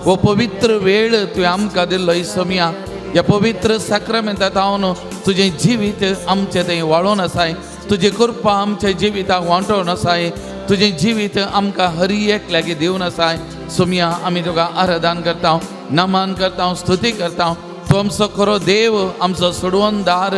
हो पवित्र वेळ तुवें आमकां दिल्लो सोमिया ह्या पवित्र साक्रामेंतात हांव तुजें जिवीत आमचें थंय वाळोवन आसाय तुजी कृपा आमच्या जिविताक वांटोवन आसाय तुजें जिवीत आमकां हरी एक लागीं दिवन आसाय सोमिया आमी तुका आराधन करता नमन करता स्तुती करता तूं आमचो खरो देव आमचो सोडवणदार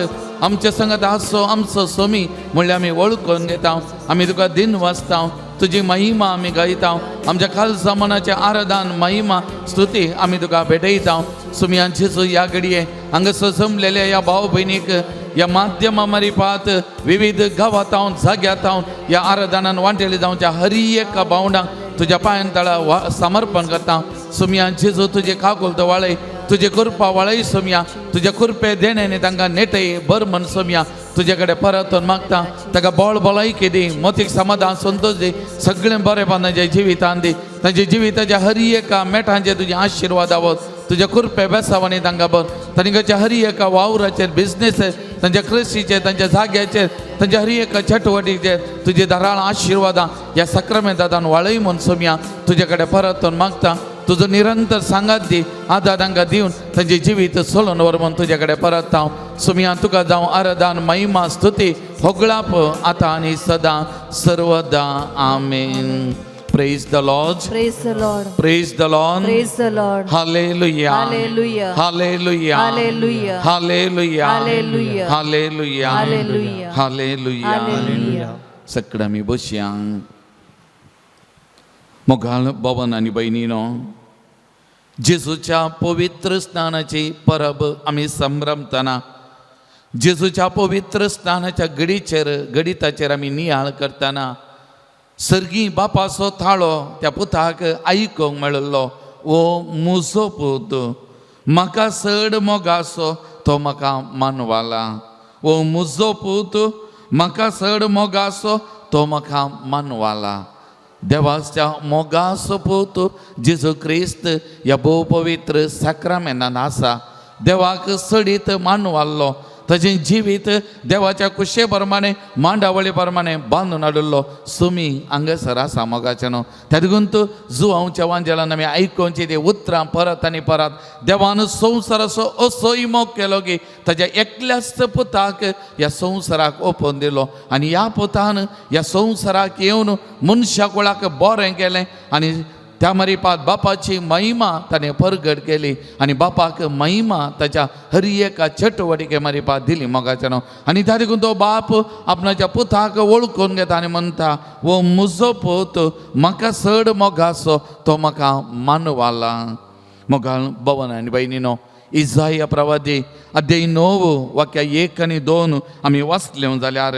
आमच्या संगत आसचो आमचो सोमी म्हणल्यार आमी वळखून घेता आमी तुका दिन वाचता तुजी महिमा आमी गायता आमच्या खालसा मनाचें आराधन महिमा स्तुती आमी तुका भेटयता सुमिया जेजू ह्या घडये हांगासर जमलेल्या ह्या भाव भयणीक ह्या माध्यमा मारिफात विविध गांवांत जाग्यांत ह्या आराधनान वांटेले जावच्या हरी एका भावंडांक तुज्या पांयान तळा वा समर्पण करता सुमिया जेजू तुजे काकुलत वाळय तुजे कृपा वाळय सोमया तुज्या कृपे देण्याने तांकां नेटय बर म्हण सोमया तुजे कडेन परतून मागता ताका बळ भलायकी दी मोतीक समाधान संतोश दी सगळें बरेपण तांच्या जिवितान दी तांच्या जिविताच्या हरी एका मेठांचे तुजे आशिर्वाद आवत तुज्या कृपे बेसावांनी तांकां बर तांच्या हरी एका वावराचेर बिजनेस तांच्या कृशीचेर तांच्या जाग्याचेर तांच्या हरी एका चटवटीचेर तुजे धाराळ आशिर्वादां ह्या सक्रमेंतान वाळय म्हण सोमया तुजे कडेन परतून मागता तुजो निरंतर सांगात दी आदार तांकां दिवन तांचें जिवीत चलोवन व्हर म्हूण तुजे कडेन परत हांव सुमया तुका जावं आराधन महिमा स्तुती होगळाप आतां आनी सदां सर्वदा आमेन. Praise the Lord.
Praise the Lord.
Praise the Lord.
Praise the Lord.
Hallelujah.
Hallelujah.
Hallelujah.
Hallelujah.
Hallelujah.
Hallelujah.
Hallelujah.
Hallelujah.
Hallelujah.
Hallelujah.
सगळं आमी बसया. मोगाळ भवन आनी भयणीनो, जेजूच्या पवित्र स्नानाची परब आमी संभ्रमतना जेजूच्या पवित्र स्नानाच्या घडीचेर गणिताचेर आमी नियाळ करतना सर्गी बापाचो थाळो त्या पुताक आयकूंक मेळिल्लो, ओ म्हजो पूत म्हाका चड मोगाचो तो म्हाका मानवाला, ओ म्हजो पूत म्हाका चड मोगाचो तो म्हाका मानवाला. देवाच्या मोगाचो पूत जेजू क्रिस्त ह्या भोव पवित्र साक्रामेनान आसा. देवाक चडीत मानवाल्लो, ताजें जिवीत देवाच्या कुशे प्रमाणे मांडावळी प्रमाणे बांदून हाडिल्लो सुमी हांगासर आसा मोगाचें न्हू. त्या देखून तूं जुवांवच्या वांजेलान आमी आयकोवची ती उतरां परत आनी परत. देवान संवसाराचो असोय मोग केलो की ताज्या एकल्याच पुताक ह्या संवसाराक ओपोवन दिलो आनी ह्या पुतान ह्या संवसाराक येवन मनशा कुळाक बरें केलें आनी त्या मारिपात बापाची महिमा ताणें परगट केली आनी बापाक महिमा ताच्या हर एका चटवटिके मारिपात दिली मोगाचें न्हू. आनी त्या देखून तो बाप आपणाच्या पुताक वळखून घेता आनी म्हणटा, वो म्हजो पूत म्हाका चड मोगाचो तो म्हाका मानवाला. मोगाळ भवन आनी भयणीनो, इजाया प्रवादी अध्याय 9 वाक्या 1 आनी 2 आमी वाचले जाल्यार,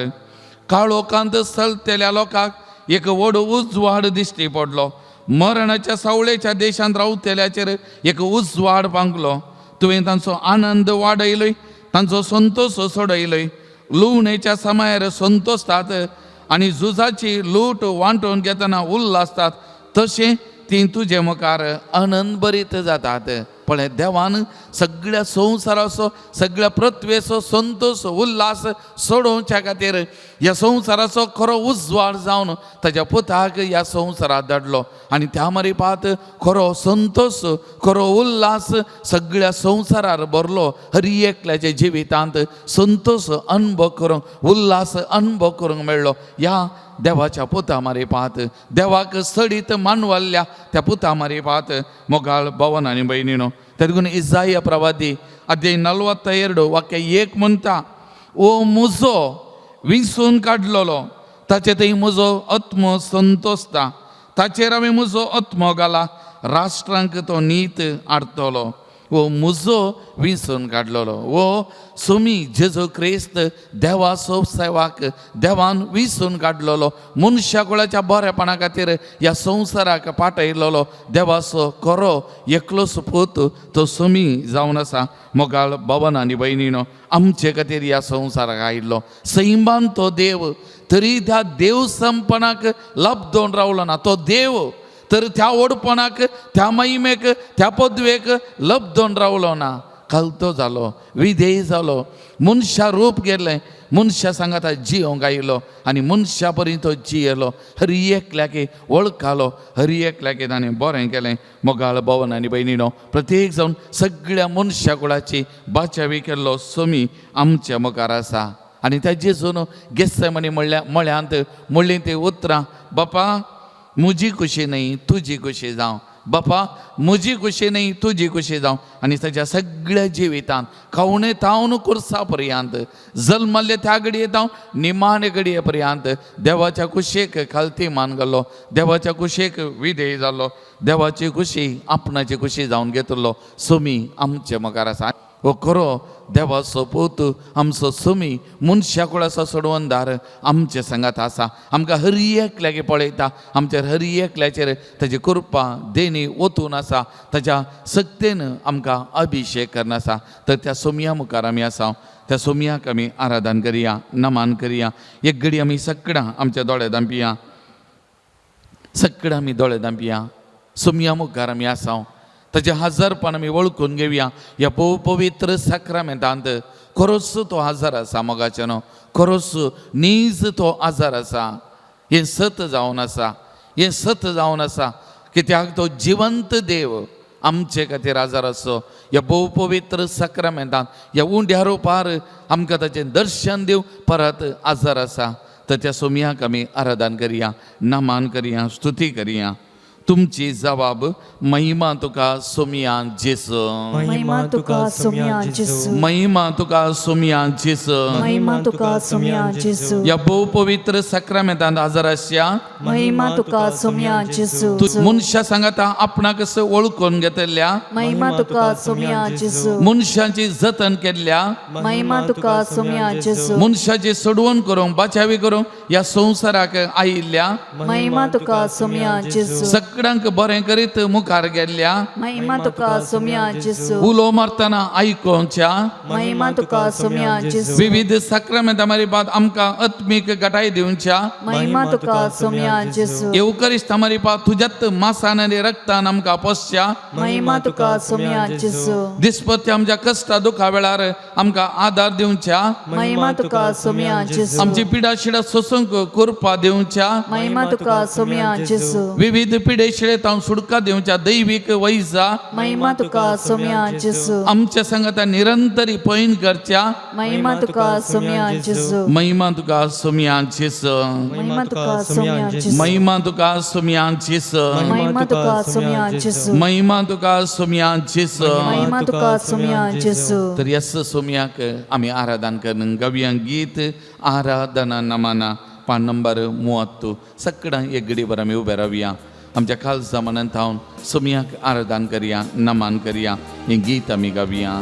काळोखांत चलतल्या लोकांक एक व्हड उजवाड दिश्टी पडलो, मरणाच्या सावळेच्या देशांत रावतल्याचेर एक उजवाड पांगलो. तुवें तांचो आनंद वाडयलोय, तांचो संतोश सोडयलोय. लुवणेच्या समायार संतोषतात आनी झुजाची लूट वांटून घेतना उल्लासतात, तशें ती तुजे मुखार आनंद भरीत जातात. पळय, देवान सगळ्या संवसाराचो सगळ्या पृथ्वेचो संतोष उल्हास सोडोवच्या खातीर ह्या संवसाराचो खरो उजवाड जावन ताज्या पुताक ह्या संवसारात धाडलो आनी त्या मारिपात खरो संतोष खरो उल्हास सगळ्या संवसारार भरलो. हर एकल्याच्या जिवितांत संतोष अनुभव करूंक उल्हास अनुभव करूंक मेळ्ळो ह्या देवाच्या पुता मारिपात, देवाक सडीत मानवल्ल्या त्या पुता मारिपात. मोगाळ भवन आनी भयणीनो, त्या देखून इजाया प्रवादी अध्याय 42 वाक्य 1 म्हणटा, ओ म्हजो विंचून काडलेलो ताचे थंय म्हजो आत्मो संतोषता, ताचेर हांवें म्हजो आत्मो घाला, राष्ट्रांक तो नीत हाडटलो. वो मुजो विंचून काडलेलो वो सुमी जेजू क्रिस्त देवाचो सेवाक देवान विंचून काडलेलो मनशा कुळाच्या बरेपणा खातीर ह्या संवसाराक पाठयलेलो देवाचो खरो एकलोच पूत तो सुमी जावन आसा. मोगाळ बाबान आनी भयणीनो, आमचे खातीर ह्या संवसाराक आयिल्लो सैमान तो देव, तरी त्या देव संपणाक लब्दोन रावलो ना. तो देव तर त्या व्हडपणाक, त्या महिमेक, त्या पदवेक लब्दोन रावलो ना. खालतो जालो, विधेय जालो, मनशा रूप गेलें, मनशा सांगाता जियोंक आयलो आनी मनशा परी तो जियेलो. हर एकल्याक वळखालो, हर एकल्याक ताणें बरें केलें. मोगाळ भवन आनी भयणीनो, प्रत्येक जावन सगळ्या मनशा कुळाची बाचावी केल्लो सोमी आमच्या मुखार आसा. आनी त्या जेजून गेस्सेमनी म्हणल्या मळ्यांत म्हणलीं ती उतरां, बापा म्हजी खुशी न्हय तुजी खुशी जावं, बापा म्हजी खुशी न्हय तुजी खुशी जावं. आनी ताच्या सगळ्या जिवितांत खवणे तावन कुर्सा पर्यंत, जल्मल्ले त्या घडये तावन निमाणे घडये पर्यंत देवाच्या कुशेक खालती मान घालो, देवाच्या कुशेक विधेय जालो, देवाची खुशी आपणाची खुशी जावन घेतलो सोमी आमचे मुखार आसा. हो खरो देवाचो पूत आमचो सुमी मनशा कुळाचो सोडवणदार आमचे सांगात आसा. आमकां हर एकल्याक पळयता, आमचेर हर एकल्याचेर ताजी कृपा देणी ओतून आसा, ताज्या सक्तेन आमकां अभिशेक करून आसा. तर त्या सोमया मुखार आमी आसा, त्या सोमयाक आमी आराधन करया, नमान करया. एक घडी आमी सगळां आमच्या दोळे धांपिया, सगळां आमी दोळे धांपिया. सोमया मुखार आमी आसा, ताजें हजारपण आमी वळखून घेवया. ह्या भोव पवित्र साक्रामेंतांत खरोच तो आजार आसा मोगाचें न्हू, खरोच नीज तो आजार आसा. हें सत जावन आसा, हें सत जावन आसा, कित्याक तो जिवंत देव आमचे खातीर आजार आसो. ह्या भोव पवित्र साक्रामेंतांत ह्या उंड्या रुपार आमकां ताचें दर्शन दिवं परत आजार आसा. तर त्या सोमयाक आमी आराधन करया, नमान करया, स्तुती करया. तुमची जबाब महिमा तुका सोमया जेजू,
महिमा तुका सोमया जेजू,
महिमा तुका सोमया जेजू.
महिमा तुका सोमया जेजू,
ह्या भोव पवित्र साक्रामेंतांत हजर आसया
महिमा तुका सोमया जेजू,
तूं मनशा सांगाता आपणाक कसो वळखून घेतल्या,
महिमा तुका सोमया जेजू,
मनशाची जतन केल्ल्या,
महिमा तुका सोमया जेजू,
मनशाची सोडवण करूंक बाचावी करूंक ह्या संवसाराक आयिल्ल्या,
महिमा तुका सोमया जेजू,
सगळ्यांक बरें करीत मुखार गेल्ल्या,
महिमा तुका सोमया जेजू,
उलो मारतना आयकोवच्या,
महिमा तुका सोमया जेजू,
विविध साक्रामेंतां मारी आमकां आत्मीक गटाय दिवच्या,
महिमा तुका सोमया जेजू,
येवकरिश्ता मारी तुज्यात मासान आनी रक्तान आमकां पोसच्या,
महिमा तुका सोमया जेजू,
दिसपत्या आमच्या कश्टा दुखा वेळार आमकां आदार दिवच्या,
महिमा तुका सोमया जेजू,
आमची पिडा शिडा सोसूंक कृपा दिवच्या,
महिमा तुका सोमया जेजू,
विविध पिडे शिडे तावन सुटका दिवच्या दैवीक वैजा,
महिमा तुका सोमया जेजू,
आमच्या संगता निरंतरी पैन करच्या,
महिमा तुका सोमया जेजू,
महिमा तुका सोमया जेजू,
महिमा तुका सोमया जेजू,
महिमा तुका सोमया जेजू,
महिमा तुका सोमया जेजू,
महिमा तुका सोमया जेजू.
महिमा तुका सोमया जेजू.
तर यस सोमयाक आमी आराधन करून गवया गीत आराधना नमना पान नंबर 30. सगळ्यां एक घडीभर आमी उबे रावया, आमच्या खालसा मनान थावन सोमयाक आराधन करया, नमन करया. हें गीत आमी गावया.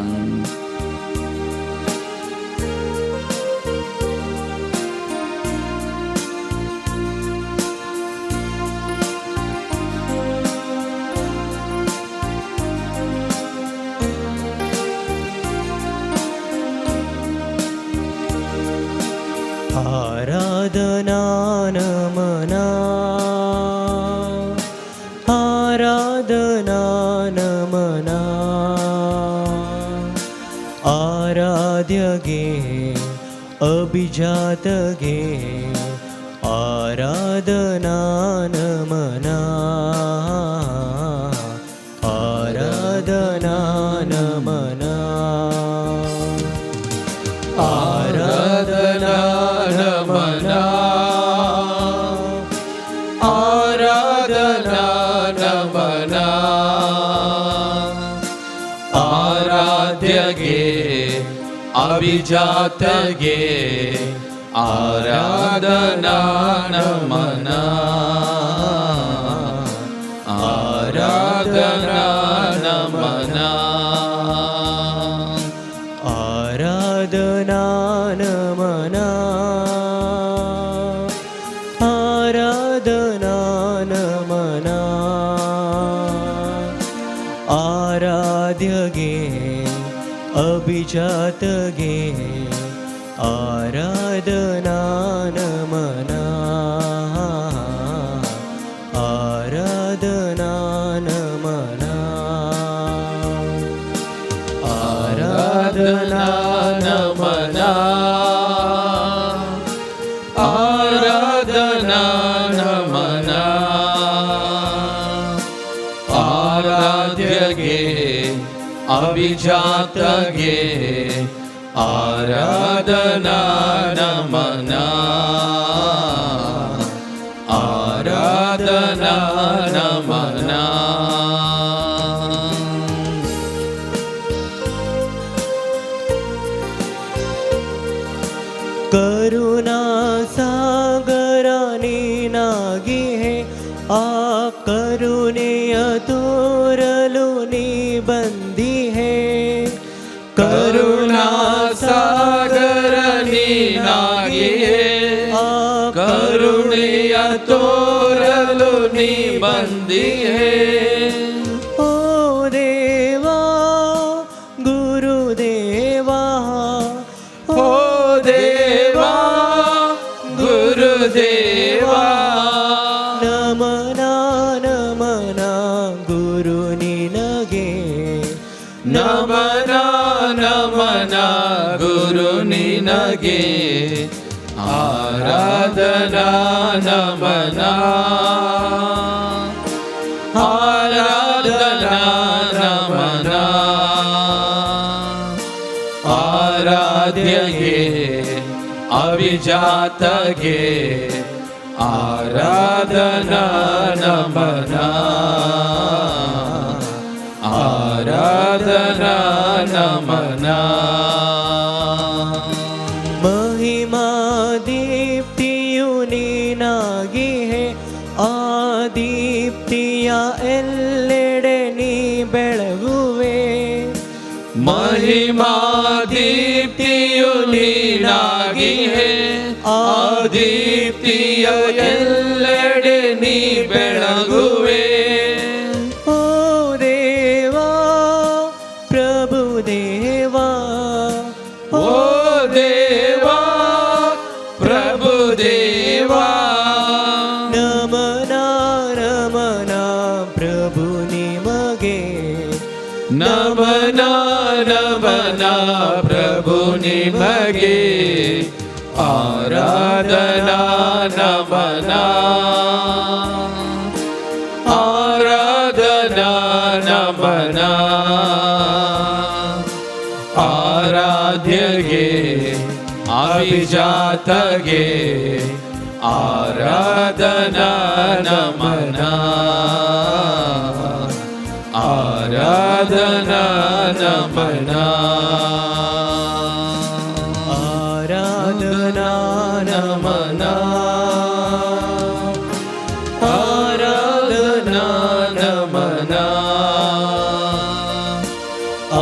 आराधना नमना, आराधना नमना, आराध्य गे अभिजात गे, आराधना नमना, आराधना नमना, आराधना नमना, आराधना नमना,
आराध्य गे अभिजात गे, आराधना नमना, आराधना नमना.
आराधना नमना आराधना नमना आराध्य गे अभिजात गे आराधना नमना आराधना नमना आराधना
नमना आराधना नमना आराध्य गे अभिजात गे आराधना नमना आराधना नमना.
करुणा सागराने नागी हे आ करुणेय तोरलो बंदी हे
करुणा सागरनी नागी हे
आ
करुणेय तोरलो बंदी हे.
ओ देवा गुरुदेवा
ओ देवा गुरुदेवा
नमना नमना गुरु निनगे
नमना नमना गुरु निनगे आराधना नमना आराधना नमना आराध्य गे अभिजात गे आराधना नमना आराधना नमना.
महिमा दीप्तियु ನೀನಾಗಿ ಹೇ ಆ ದೀಪ್ತಿಯ ಎಲ್ಲೆಡೆ ನೀ ಬೆಳಗುವೆ
महिमा दीप्तिಯು ನೀನಾಗಿ ಹೇ ಆ ದೀಪ್ತಿಯ ಎಲ್ಲೆಡೆ ನೀ ಬೆಳಗುವೆ.
ಓ ದೇವಾ ಪ್ರಭು ದೇವಾ
ಓ ದೇವಾ ಪ್ರಭು ದೇವಾ
ನಮನ ನಮನ ಪ್ರಭು ನಿಮಗೆ
ನಮನ ನಮನ ಪ್ರಭು ನಿಮಗೆ ಆರಾಧನಾ ನಮನ ಆರಾಧನಾ ನಮನ ಆರಾಧ್ಯಗೆ ಅಭಿಜಾತಗೆ ಆರಾಧನಾ ನಮನ ಆರಾಧನಾ ನಮನ.
ಆರಾಧನಾ ನಮನ
ಆರಾಧನಾ ನಮನ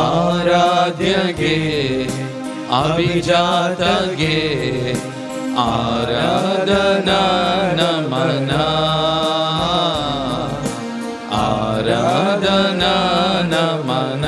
ಆರಾಧ್ಯಗೆ ಅಭಿಜಾತಗೆ ಆರಾಧನಾ ನಮನ ಆರಾಧನಾ ನಮನ.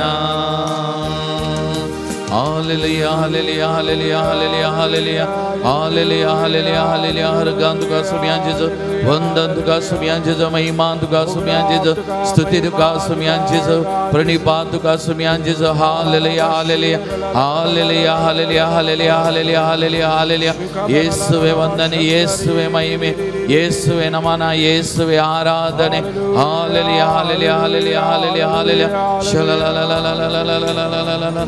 Hallelujah, hallelujah, hallelujah, hallelujah, hallelujah, hallelujah, hallelujah, hallelujah. हरगान तुका सुम्यान जेजू, वंदन तुका सुम्यान जेजू, महिमान तुका सुम्यान जेजू, स्तुती तुका सुम्यान जेजू, प्रणिपात तुका सुम्यान जेजू. Hallelujah, hallelujah, hallelujah, hallelujah, hallelujah, hallelujah, hallelujah, hallelujah. ಯೇಸುವೆ ವಂದನೆ, ಯೇಸುವೆ ಮಹಿಮೆ, ಯೇಸುವೆ ನಮನ, ಯೇಸುವೆ ಆರಾಧನೆ. Hallelujah, hallelujah, hallelujah, hallelujah, hallelujah. ಶಲಲಲಲಲಲಲಲಲಲಲಲ.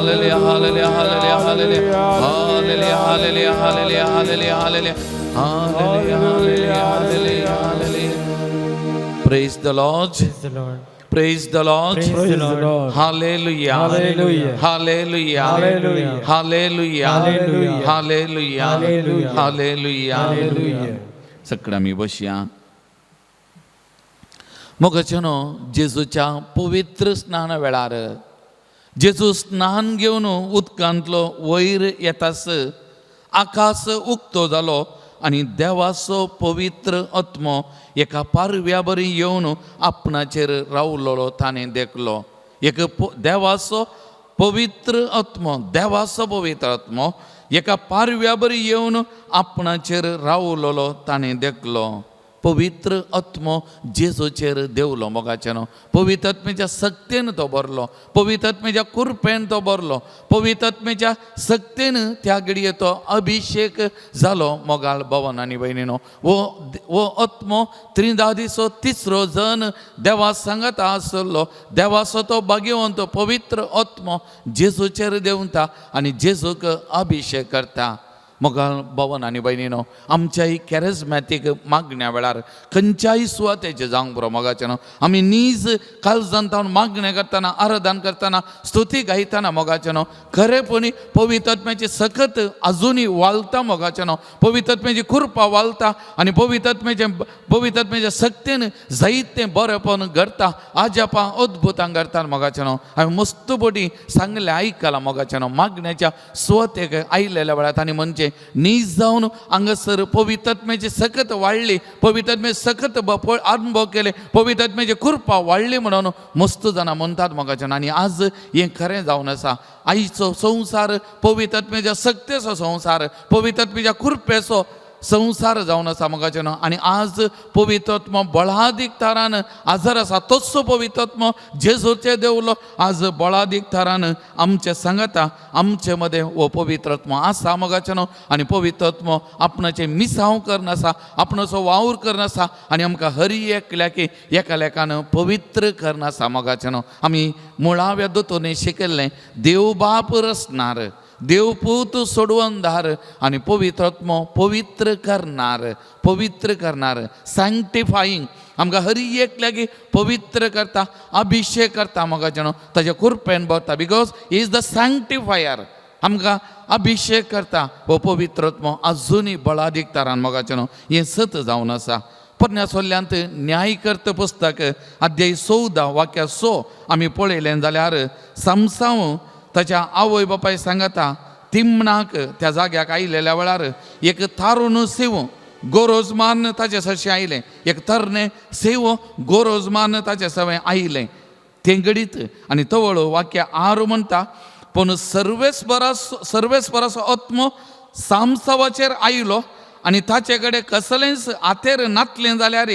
Hallelujah, hallelujah, hallelujah, hallelujah, hallelujah, hallelujah, hallelujah, hallelujah, hallelujah, hallelujah, hallelujah, hallelujah, hallelujah. Praise the Lord.
Praise the Lord.
Praise the Lord.
Praise the Lord.
Hallelujah.
Hallelujah.
Hallelujah.
Hallelujah.
Hallelujah.
Hallelujah.
Hallelujah.
Hallelujah.
Hallelujah.
Hallelujah.
सगळ्या आमी बसया. मोगाचेनो जेजूच्या पवित्र स्नाना वेळार जेजू स्नान घेवन उदकांतलो वयर येतास आकाश उक्तो जालो आनी देवाचो पवित्र आत्मो एका पारव्या बरी येवन आपणाचेर रावलोलो ताणें देखलो. एक देवाचो पवित्र आत्मो, देवाचो पवित्र आत्मो एका पारव्या बरी येवन आपणाचेर रावलोलो ताणें देखलो. पवित्र आत्मो जेजूचेर देवलो मोगाचें न्हू. पवित्र आत्म्याच्या सक्तेन तो भरलो, पवित्र आत्म्याच्या कुरपेन तो भरलो, पवित्र आत्म्याच्या सक्तेन त्या घडये तो अभिशेक जालो. मोगाळ भवन आनी भयणीनो, वो आत्मो त्रिदादीचो तिसरो जन देवा सांगाता आसलो. देवाचो तो भाग्यवंत पवित्र आत्मो जेजूचेर देंवता आनी जेजूक अभिशेक करता. मोगाळ भवन आनी भयणीनो, आमच्याय कॅरेजमॅटीक मागण्या वेळार खंयच्याय सुवातेचेर जावंक पुरो मोगाचें न्हू, आमी नीज काळजान तावन मागणें करतना, आराधन करतना, स्तुती गायतना मोगाचें न्हू, खरेपणी पवित्र आत्म्याची सकत आजुनूय वालता मोगाचें न्हू, पवित्र आत्म्याची कृपा वालता आनी पवित्र आत्म्याच्या सक्तेन जायतें बरेंपण घडटा, आजापां अद्भुतां घडटा मोगाचें न्हू. हांवें मस्त पटी सांगलें आयकलां मोगाचें न्हू. मागण्याच्या सुवातेक आयलेल्या वेळार तांणी म्हणचें नीज जावन हांगासर पवित्र आत्म्याची सकत वाडली, पवित्र आत्म्याची सकत अनुभव केले, पवित्र आत्म्याची कृपा वाडली म्हणून मस्त जाणां म्हणटात मोगाचें. आनी आज हें खरें जावन आसा. आयचो संवसार पवित्र आत्म्याच्या सक्तेचो संवसार, पवित्र आत्म्याच्या कृपेचो संवसार जावन आसा मोगाचें न्हू. आनी आज पवित्र आत्मो बळादीक थारान आजर आसा. तस्सो पवित्र आत्मो जेजूचे देवलो आज बळादीक थारान आमचे सांगाता, आमचे मदें हो पवित्र आत्मो आसा मोगाचें न्हू. आनी पवित्र आत्मो आपणाचें मिसांव करून आसा, आपणाचो वावर करून आसा आनी आमकां हरी एकल्याक एकालेकान पवित्र करून आसा मोगाचें न्हू. आमी मुळाव्या दोतोनी शिकयल्लें, देव बाप रचणार, देवपूत सोडवणदार आनी पवित्र आत्मो पवित्र करणार, पवित्र करणार, सँक्टिफाईंग. आमकां हरी एकल्याक पवित्र करता, अभिशेक करता मोगाचें न्हू, ताच्या कुरपेन भरता, because he is the sanctifier. आमकां अभिशेक करता हो पवित्र आत्मो आजुनूय बळादीक तारान मोगाचें न्हू. हें सत जावन आसा. पोरण्या सोल्ल्यांत न्यायकर्त पुस्तक अध्याय 14 वाक्या 6 आमी पळयलें जाल्यार समसांव ताच्या आवय बापाय सांगता तिमणाक त्या जाग्याक आयलेल्या वेळार एक तारून सेव गोरोज मारून ताचे सरशीं आयलें, एक तरणे सेव गोरोज मारून ताचे सवें आयलें तें घडीत. आनी तवळ वाक्य 6 म्हणटा, पूण सर्वेस्पराचो आत्मो सामसावाचेर आयलो आनी ताचे कडेन कसलेंच आतेर नातलें जाल्यार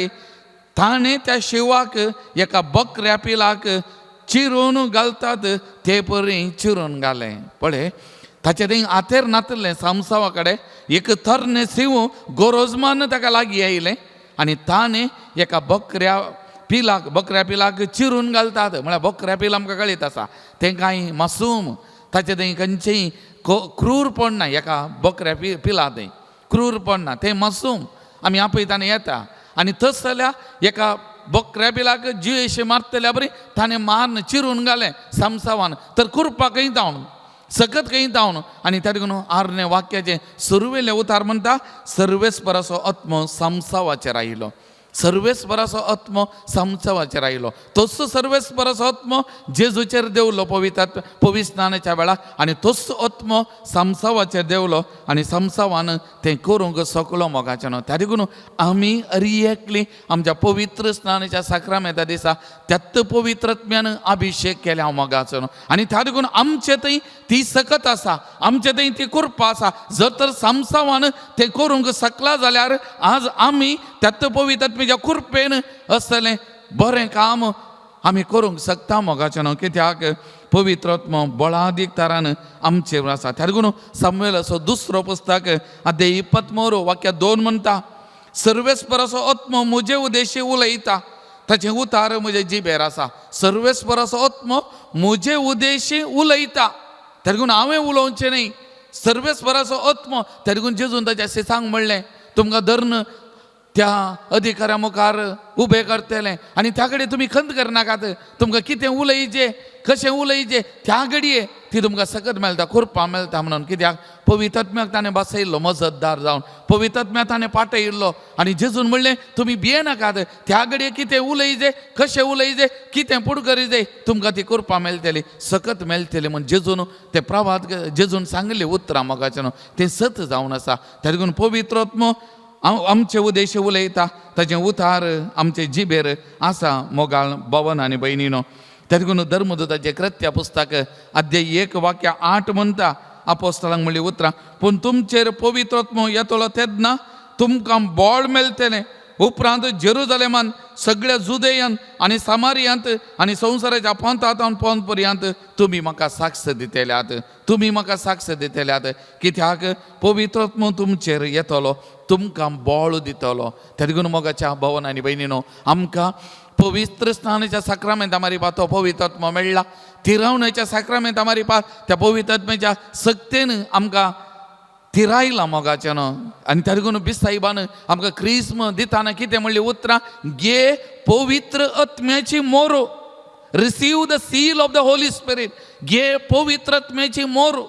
ताणें त्या शिवाक एका बकऱ्या पिलाक चिरून घालतात ते परी चिरून घालें. पळय ताचे थंय आतेर नातलें सामसावा कडेन, एक तरणे शिव गोरोज मारून ताका लागीं आयलें आनी ताणें एका बकऱ्या पिलाक चिरून घालतात. म्हळ्यार बकऱ्या पील आमकां कळीत आसा तें कांय मासूम, ताचे थंय खंयचेय क्रूरपण ना, एका बकऱ्या पिला थंय क्रूरपण ना, तें मासूम आमी आपयताना येता. आनी तस जाल्यार एका बकऱ्या पिलाक जिवेशे मारतल्या बरी ताणें मारून चिरून घालें सामसावान, तर कृपा खंय जावन सकत खंय जावन. आनी त्या देखून आरणे वाक्याचें सुरवेलें उतार म्हणटा, सर्वेस्पराचो आत्मो सामसावाचेर आयलो, सर्वेस्पराचो आत्मो सामसावाचेर आयलो. तोच सर्वेस्पराचो आत्मो जेजूचेर देवलो पवित्र पविस्नानाच्या वेळार आनी तोच आत्मो सामसावाचेर देवलो आनी सामसावान तें करूंक सकलो मोगाचें न्हू. त्या देखून आमी अरी एकली आमच्या पवित्र स्नानाच्या साक्रामेंता दिसा त्यात पवित्र आत्म्यान अभिशेक केल्या हांव मोगाचो न्हू. आनी त्या देखून आमचे थंय ती सकत आसा, आमचे थंय ती कृपा आसा. जर तर सामसावान तें करूंक सकला जाल्यार आज आमी त्यात पवित्र आत्म्याच्या कृपेन असलें बरें काम आमी करूंक शकता मोगाचें न्हू. कित्याक पवित्र आत्मो बळादीक तारान आमचेर आसा. त्या देखून सामुएलाचो दुसरो पुस्तक अध्याय 23 वाक्य 2 म्हणटा, सर्वेस्पराचो आत्मो म्हजे उदेशी उलयता, ताचें उतार म्हजे जिबेर आसा. सर्वेस्पराचो आत्मो म्हजे उदेशी उलयता, त्या देखून हांवें उलोवचें न्ही, सर्वेस्पराचो आत्मो. त्या देखून जेजून ताच्या शिसांक म्हणलें, तुमकां धरून त्या अधिकाऱ्या मुखार उबे करतले आनी त्या कडेन तुमी खंत करनाकात, तुमकां कितें उलयचें कशें उलयचें त्या घडये ती तुमकां सकत मेळटा, कृपा मेळटा म्हणून. कित्याक पवित्र आत्म्याक ताणें बसयल्लो मजतदार जावन, पवित्र आत्म्या ताणें पाटयिल्लो आनी जेजून म्हणलें तुमी भियेनाकात, त्या घडये कितें उलयजे, कशें उलयजे, कितें पुडकरीजे, तुमकां ती कृपा मेळटली, सकत मेळटली म्हूण जेजून ते प्रभात जेजून सांगली उतरां मोगाचें न्हू तें सत जावन आसा. त्या देखून पवित्र आत्मो आमचे उद्देश उलयता, ताचें उतार आमचे जिबेर आसा मोगाळ भवन आनी भयणीनो. त्या देखून धर्मदूताचें कृत्य पुस्तक अध्याय 1 वाक्य 8 म्हणटा आपोस्तलांक म्हणली उतरां, पूण तुमचेर पवित्र आत्मो येतलो तेन्ना तुमकां बळ मेळटलें, उपरांत जेरुजलेमान सगळ्या जुदेयान आनी सामारियांत आनी संवसाराच्या पोंतांत पोंत पर्यंत तुमी म्हाका साक्ष दितल्यात, तुमी म्हाका साक्ष दितल्यात. कित्याक पवित्र आत्मो तुमचेर येतलो, तुमकां बळ दितलो. त्या देखून मोगाच्या भवन आनी भयणीनो, आमकां पवित्र स्नानाच्या साक्रामेंता मारिपा तो पवित्र आत्मो मेळ्ळा, तिरावण्याच्या साक्रामेंता मारिपा त्या पवित्र आत्म्याच्या सक्तेन आमकां तिरायला मोगाचें न्हू. आनी त्या देखून बिसाईबान आमकां क्रिस्म दिताना कितें म्हणली उतरां, घे पवित्र आत्म्याची मोरो, receive the seal of the Holy Spirit, घे पवित्र आत्म्याची मोरो.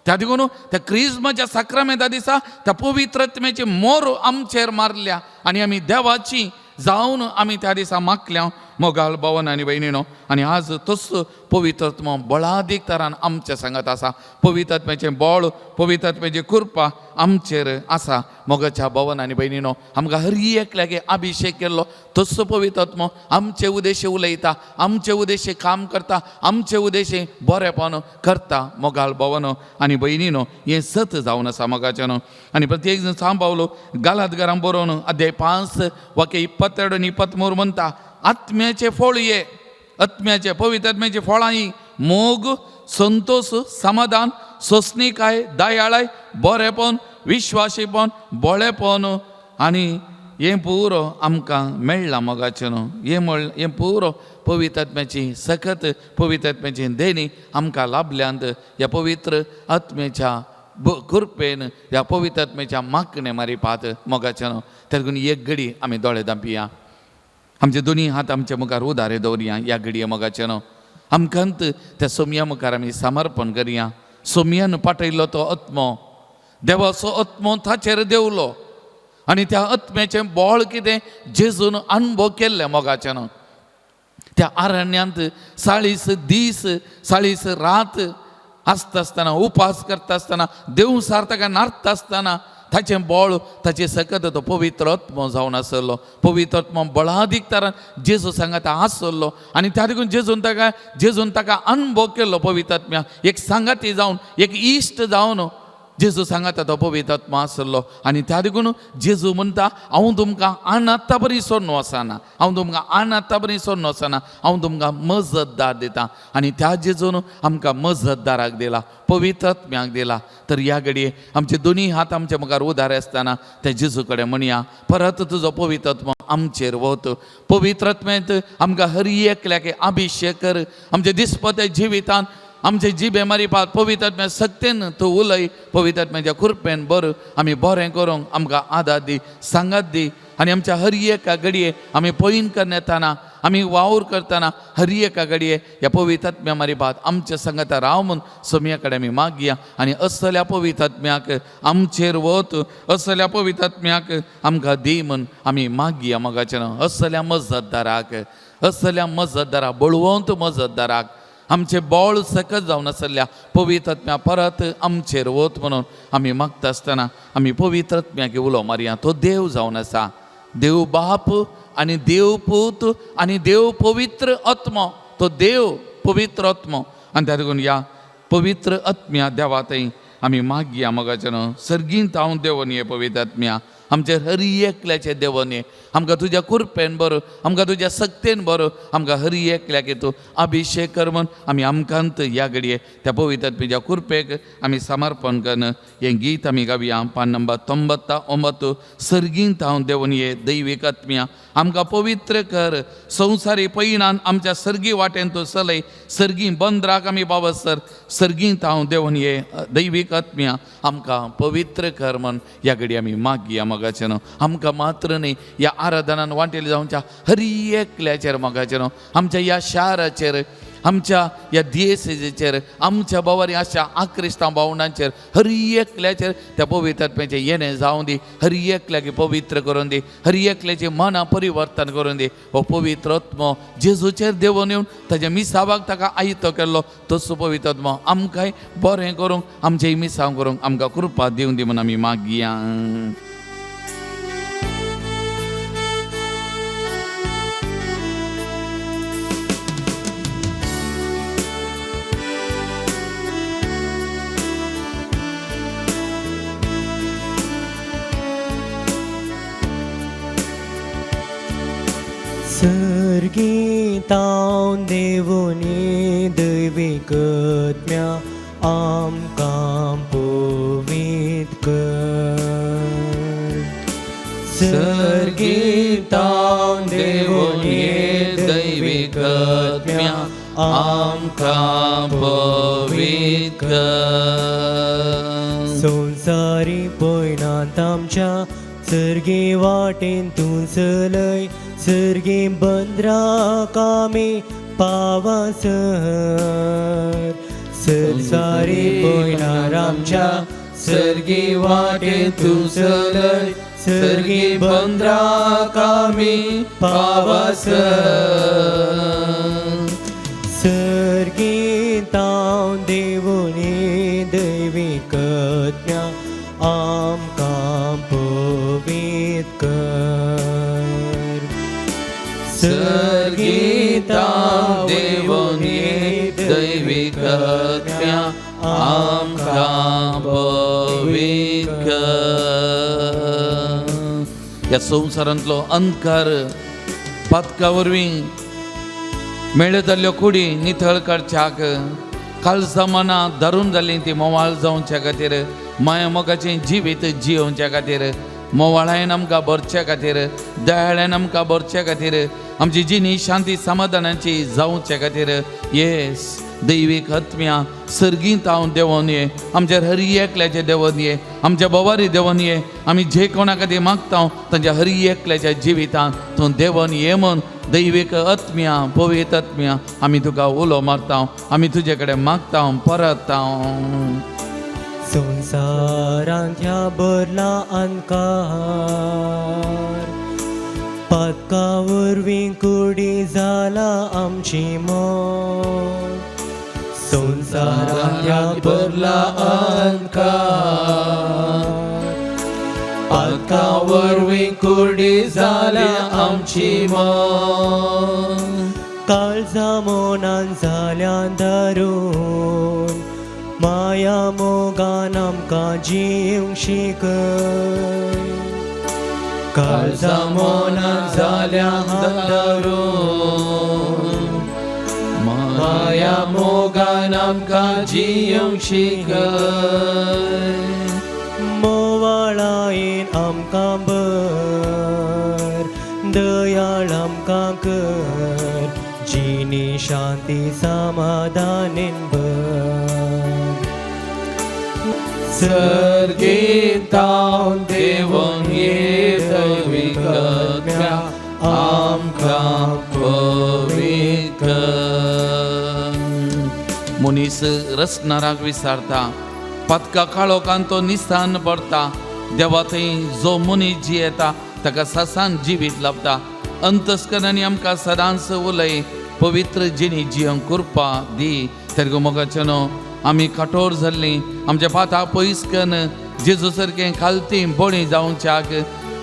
त्या देखून त्या क्रिस्माच्या साक्रामेंता दिसा त्या पवित्र आत्म्याची मोरो आमचेर मारल्या आनी आमी देवाची जावन आमी त्या दिसा मागल्या मोगाल भवन आनी भयणीनो. आनी आज तोच पवित्र आत्मो बळादीक तरान आमच्या सांगात आसा, पवित्र आत्म्याचें बळ, पवित्र आत्म्याची कृपा आमचेर आसा. मोगाच्या भवन आनी भयणीनो, आमकां हर एकल्याक अभिशेक केल्लो तोच पवित्र आत्मो आमचे उद्देश उलयता, आमचे उद्देश काम करता, आमचे उद्देश बरेपण करता. मोगाल भवन आनी भयणीनो, हें सत जावन आसा मोगाचें न्हू. आनी प्रत्येक जण सांबावलो गालादगारां बरोवन अध्याय 5 वाक्य 22 आनी 23 म्हणटा, आत्म्याचे फळ ये, आत्म्याचे पवित्र आत्म्याचे फळां ही मोग, संतोष, समाधान, सोंसणीकाय, दयाळाय, बरेपण, विश्वासीपण, बोळेपण. आनी हें पुरो आमकां मेळ्ळां मोगाचें न्हू. हें म्हळ हें पुरो पवित्र आत्म्याची सकत, पवित्र आत्म्याची देणी आमकां लाभल्यांत ह्या पवित्र आत्म्याच्या कृपेन, ह्या पवित्र आत्म्याच्या मागणे मारिपात मोगाचें न्हू. त्या देखून एक घडी आमी दोळे धांपिया, आमचे दोनी हात आमच्या मुखार उदारे दवरया ह्या घडये मोगाचें न्हू. आमकां त्या सोमया मुखार आमी समर्पण करया. सोमयान पाटयल्लो तो आत्मो, देवाचो आत्मो ताचेर देवलो आनी त्या आत्म्याचें बळ कितें जेजून अनुभव केल्लें मोगाचें न्हू. त्या अरण्यांत 40 दीस 40 रात आसता आसतना, उपास करता आसतना, देवसार ताका नारता आसतना ताचें बळ, ताचें सकत तो पवित्र आत्मो जावन आसलो. पवित्र आत्मो बळादीक तरान जेजू सांगाता आसलो आनी त्या देखून जेजून ताका अनुभव केल्लो पवित्र आत्म्या एक सांगाती जावन, एक इश्ट जावन जेजू सांगाता तो पवित्र आत्मो आसलो. आनी त्या देखून जेजू म्हणटा, हांव तुमकां अनाथा बरी सोडून वचना, हांव तुमकां अनाथा बरी सोडून वचना, हांव तुमकां मजतदार दिता. आनी त्या जेजून आमकां मजतदाराक दिला, पवित्र आत्म्याक दिला. तर ह्या घडये आमचे दोनी हात आमच्या मुखार उदारे आसतना त्या जेजू कडेन म्हणया, परत तुजो पवित्र आत्मो आमचेर वत, पवित्र आत्म्यांत आमकां हर एकल्याक अभिशेक कर, आमच्या दिसपत्या जिवितान आमचे जिबे मारिपात पवित्र आत्म्या सक्तेन तूं उलय, पवित्र आत्म्याच्या कृपेन बरें आमी बरें करूंक आमकां आदार दी, सांगात दी. आनी आमच्या हर एका घडये आमी पयन करता, आमी वावर करतना हर एका घडये ह्या पवित्र आत्म्या मारिपात आमच्या सांगाता राव म्हूण सोमया कडेन आमी मागया. आनी असल्या पवित्र आत्म्याक आमचेर वत, असल्या पवित्र आत्म्याक आमकां दी म्हूण आमी मागया मोगाचें न्हू. असल्या मजतदाराक, असल्या मजतदाराक, बळवंत मजतदाराक आमचें बळ सकत जावन आसल्या पवित्र आत्म्या परत आमचेर वत म्हणून आमी मागता आसतना आमी पवित्र आत्म्याक उलो मारया. तो देव जावन आसा, देव बाप आनी देव पूत आनी देव पवित्र आत्मो, तो देव पवित्र आत्मो. आनी त्या देखून ह्या पवित्र आत्म्या देवा थंय आमी मागया मोगाचें न्हू. सर्गींत हांव देवन ये पवित्र आत्म्या, आमचे हर एकल्याचे देवन ये, आमकां तुज्या कृपेन बरो, आमकां तुज्या सक्तेन बरो, आमकां हर एकल्याक तूं अभिशेक कर म्हूण आमी आमकांत ह्या घडये त्या पवित्र आत्म्याच्या कृपेक आमी समर्पण करून हें गीत आमी गावया. पान नंबर 99 सर्गींत हांव देवन ये दैवीक आत्म्या, आमकां पवित्र कर, संवसारी पयणान आमच्या सर्गी वाटेन तूं चलय, सर्गी बंदराक आमी पावसर सर्गींत हांव देवन ये दैवीक आत्म्या, आमकां पवित्र कर म्हूण ह्या घडये आमी मागया मोगाचें न्हू. आमकां मात्र न्ही ह्या आराधनान वांटेली जावच्या हर एकल्याचेर मोगाचें न्हू, आमच्या ह्या शाराचेर, आमच्या ह्या दियेसेचेर आमच्या भावारी आशा आक्रिस्तांव भावंडांचेर हर एकल्याचेर त्या पवित्र आत्म्याचें येणें जावं दी. हर एकल्याक पवित्र करून दी, हर एकल्याचें मनां परिवर्तन करून दी. हो पवित्र आत्मो जेजूचेर देवून येवन ताच्या मिसावाक ताका आयतो केल्लो तसो पवित्र आत्मो आमकांय बरें करूंक आमचें मिसांव करूंक आमकां कृपा दिवं दी म्हूण आमी मागया.
सर्गीतां देवुनी दैवीक आत्म्या आमकां पवित्र कर.
सर्गीतां देवुनी दैवीक आत्म्या आमकां पवित्र कर.
संवसारी पयणांत आमच्या सर्गी वाटेन तूं चलय, सर्गी बंदराक आमी पावसर. संवसारी पयणार आमच्या
सर्गी वाटेन तूं चलय, सर्गी बंदराक आमी पावसर.
सर्गीतां देवुनी दैवीक आत्म्या आमकां पवित्र कर.
सर्गीतां देवुनी दैवीक आत्म्या आमकां पवित्र कर. ह्या संवसारांतलो अंधकार पातका वरवीं मेळत जाल्ल्यो कुडी नितळ काडच्याक, काळजा मनां दारून जालीं ती मोवाळ जावच्या खातीर, माया मोगाचें जिवीत जियोवच्या खातीर, मोवाळायन आमकां भरच्या खातीर, दयाळ्यान आमकां भरच्या खातीर, आमची जिणी शांती समाधानाची जावच्या खातीर येस दैवीक आत्म्या सर्गींत हांव देंवोन ये, आमच्या हर एकल्याचें देंवोन ये, आमच्या बोवारी देंवोन ये. आमी जे कोणा खातीर मागता तांच्या हर एकल्याच्या जिवितांत तूं देंवोन ये म्हूण दैवीक आत्म्या पवित्र आत्म्या आमी तुका उलो मारता, आमी तुजे कडेन मागता परत.
संवसारांत ह्या भरला अंधकार, पातका वरवीं कुडी जाला आमची मोग. संवसारांत ह्या भरला अंधकार,
पातका वरवीं कुडी जाला आमची मोग.
काळजा मोनान जाल्या दारून, माया मोगान आमकां जिवंक शिकय.
काळजा मोनान जाल्या दारून, माया मोगान आमकां जिवंक शिकय.
मोवाळायेन आमकां भर, दयाळ आमकां कर, जिणी शांती समाधानेन भर.
सर्गीतां देवून ये दैवीक आत्म्या आमकां पवित्र कर. मनीस रसनाराक विसारता, पातका काळोखान तो निसान पडटा. देवा थंय जो मनीस जियेता ताका ससान जिवीत लाभता. अंतस्करणांनी आमकां सदांच उलय पवित्र जिणी जिवंक कृपा दी. तेरगो मोगाचें न्हू आमी कठोर जाल्लीं, आमच्या पाता पयस कन्न जेजू सारकें खालती बळी जावच्याक,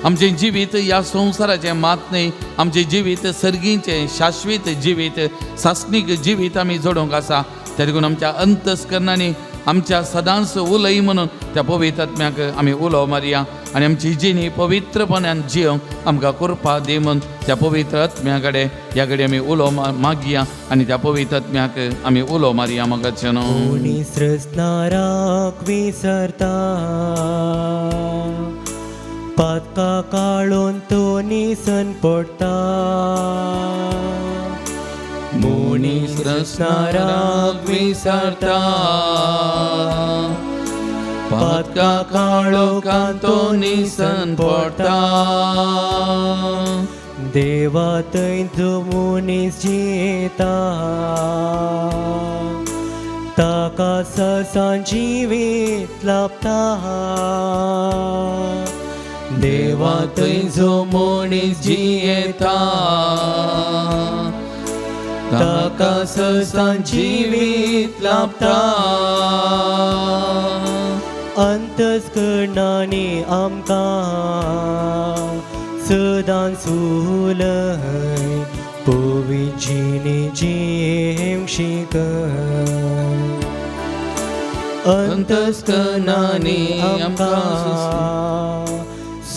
आमचें जिवीत ह्या संवसाराचें मात न्हय, आमचें जिवीत सर्गीचें शाश्वीत जिवीत सासणीक जिवीत आमी जोडूंक आसा. तेदून आमच्या अंतस्करणांनी आमच्या सदांच उलय म्हणून त्या पवित्र आत्म्याक आमी उलो मारया आनी आमची जिणी पवित्रपणान जियोंक आमकां कृपा दी म्हूण त्या पवित्र आत्म्या कडेन ह्या कडेन आमी उलो मागया आनी त्या पवित्र आत्म्याक आमी उलो मारया. मोगाचें न्हू
मनीस रचणाराक विसरता, पातका काळोन तो निसन पडटा.
मनीस रचणाराक विसरता, पातका काळोखान तो निसन पडटा.
देवा थंय जो मनीस जियेता ताका ससां जिवीत लाभता
देवा थंय जो मनीस जियेता ताका ससां जिवीत लाभता
अंतस्करणांनी आमकां सदां सुलय पविजिनी जियेवंक शिकय
अंतस्करणांनी आमकां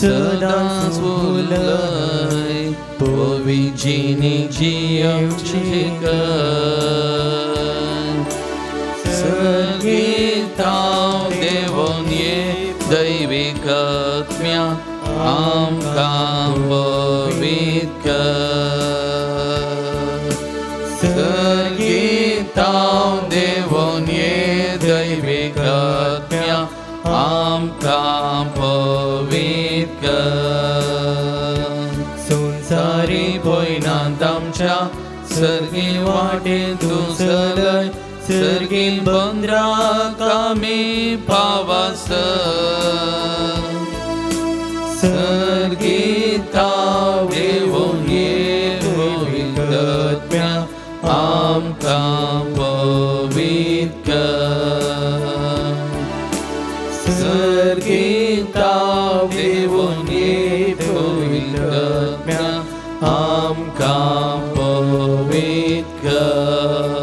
सदां
सदां
सुलय
सुलय पविजिनी जियेवंक शिकय सर्गीताव देवोन ये दैवीक आत्म्या आमकां पवीत कर सर्गीताव देवोन ये दैवीक आत्म्या आमकां पवीत कर
संसारी
सारी पयनांत आमच्या सर्गी वाटेन तूं चलय सर्गी बंद्राक आमी पावासर सर्गीताव देवून ये पवित्र आमकां पवीत कर सर्गीताव देवून ये पवित्र आमकां पवीत कर.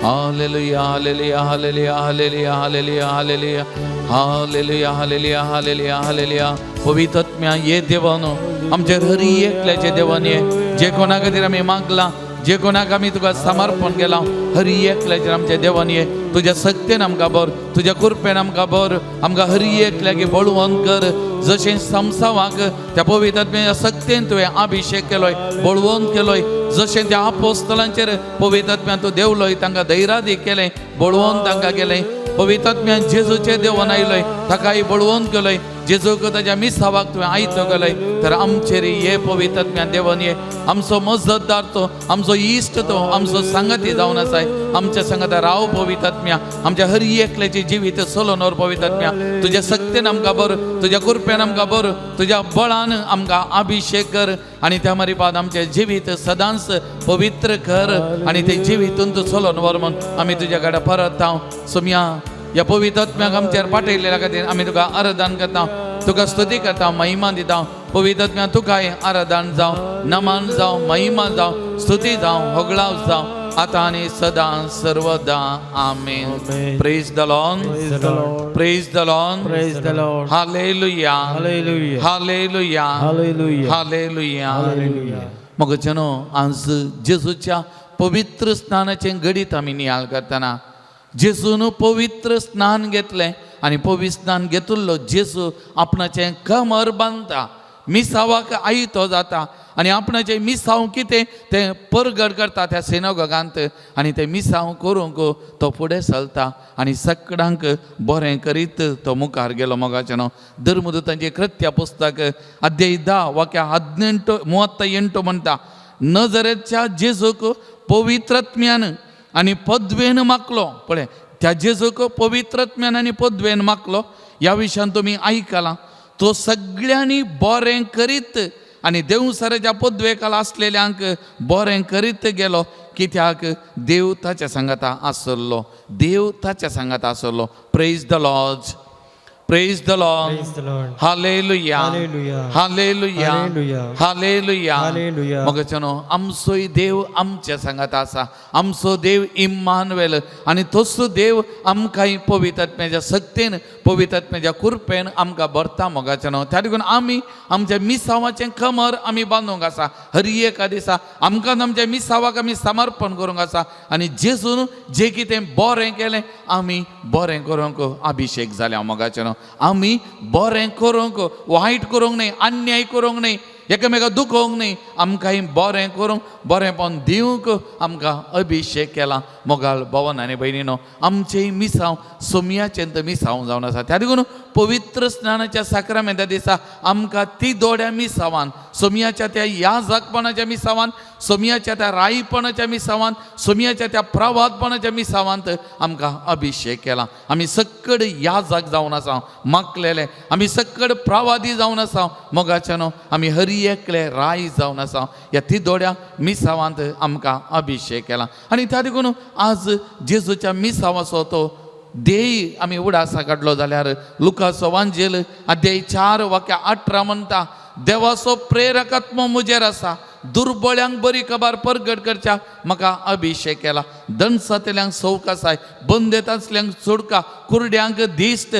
Hallelujah, hallelujah, hallelujah, hallelujah, hallelujah, hallelujah, hallelujah, hallelujah, hallelujah, hallelujah. पवित्र ये देवानो आमचे हरी एकल्याचे देवान ये जे कोणा खातीर आमी मागला जे कोणाक आमी तुका समर्पण केलां हरी एकल्याचेर आमच्या देवान ये तुज्या सक्तेन आमकां बर तुज्या कृपेन आमकां बर आमकां हरी एकल्याक बळवंत कर जशें समसावाक त्या पवित्र सक्तेन तुवें अभिशेक केलोय बळवंत केलोय जशें त्या आपोस्तलांचेर पवित्र तूं देवलोय तांकां धैर्यादी केलें बळवंत तांकां केलें पवित्र जेजूचे देवन आयलोय ताकाय बळवंत केलोय जेजूक ताज्या मिसावाक तुवें आयतो केलोय तर आमचेर ये पवित्र देवन ये आमचो मजतदार तो आमचो इश्ट तो आमचो सांगाती जावन आसाय आमच्या सांगाता राव पवित्र आमच्या हरी एकल्याचे जिवीत चलोवन पवित्र तुज्या सक्तेन आमकां बर तुज्या कृपेन आमकां बर तुज्या बळान आमकां अभिशेक कर आनी त्या मारिपाद आमचें जिवीत सदांच पवित्र कर आनी ते जिवीतून तूं चलोवन व्हर म्हूण आमी तुज्या कडेन परत हांव सोमया ह्या पवित्र आत्म्याक आमचेर पाठयल्ल्या खातीर आमी तुका आराधन करता तुका स्तुती करता महिमा दिता पवित्र आत्म्या तुकाय आराधन जावं नमन जावं महिमा जावं स्तुती जावं होगळाव जावं आतां आनी सदां सर्वदा आमेन.
Amen.
Praise the Lord.
Praise the Lord.
Praise the Lord.
Praise the Lord.
Hallelujah.
Hallelujah.
Hallelujah.
Hallelujah.
Hallelujah.
Hallelujah.
मग आज जेजूच्या पवित्र स्नानाचें घडीत आमी नियाळ करतना जेजून पवित्र स्नान घेतलें आनी पवित्र स्नान घेतिल्लो जेजू आपणाचें कमर बांदता मिसावाक आयतो जाता आनी आपणाचें मिसांव कितें तें परगट करता त्या सिनागोगांत आनी तें मिसांव करूंक तो फुडें चलता आनी सगळ्यांक बरें करीत तो मुखार गेलो. मोगाचें न्हू धर्मदूतांचें कृत्य पुस्तक अध्याय 10 वाक्या 18 38 म्हणटा नजरेच्या जेजूक पवित्रत्म्यान आनी पदवेन मागलो. पळय त्या जेजूक पवित्रत्म्यान आनी पदवेन मागलो ह्या विशयान तुमी आयकलां. तो सगळ्यांनी बरें करीत आनी देवसराच्या पदवेकाल आसलेल्यांक बरें करीत गेलो कित्याक देव ताच्या सांगाता आसलो देव ताच्या सांगाता आसलो. Praise the Lord. Praise the Lord.
Praise the Lord.
Hallelujah.
Hallelujah.
Hallelujah.
Hallelujah.
Hallelujah.
Hallelujah.
मगच्यानो आमचोय देव आमच्या सांगात आसा आमचो देव इम्मानुएल आनी तोच देव आमकांय पवित्र आत्म्याच्या सक्तेन पवित्र आत्म्याच्या कृपेन आमकां भरता. मोगाच्यानो त्या देखून आमी आमच्या मिसावाचें कमर आमी बांदूंक आसा हर एका दिसा आमकां आमच्या मिसावाक आमी समर्पण करूंक आसा आनी जेजून जें कितें बरें केलें आमी बरें करूंक अभिशेक जाल्या. मोगाच्यानो आमी बरें करूंक वायट करूंक न्हय अन्याय करूंक न्हय एकामेका दुखोवंक न्ही, आमकां बरें करूंक बरेंपण दिवंक आमकां अभिशेक केला. मोगाळ भवन आनी भयणीनो, आमचें मिसांव सोमयाचें तें मिसांव जावन आसा. त्या देखून पवित्र स्नानाच्या साक्रामेंता दिसा आमकां ती दोड्या मिसावान, सोमयाच्या त्या याजकपणाच्या मिसावान, सोमयाच्या त्या राईपणाच्या मिसावान, सोमयाच्या त्या प्रवादपणाच्या मिसावांत आमकां अभिशेक केला. आमी सक्कड याजक जावन आसा मागलेले, आमी सक्कड प्रवादी जावन आसा मोगाच्यानो, आमी हरी एकले राय जावन आसा. ह्या ती दोड्या मिसावांत आमकां अभिशेक केला. आनी त्या देखून आज जेजूच्या मिसावाचो तो ध्येय आमी उडासा काडलो जाल्यार लुकाचो वांजेल अध्याय 4 वाक्य 18 म्हणटा, देवाचो प्रेरकात्म म्हजेर आसा, दुर्बळ्यांक बरी खबर परगट करच्या म्हाका अभिशेक केला, दणसातल्यांक सवकासाय, बंदेत आसल्यांक सोडका, कुरड्यांक दिश्ट,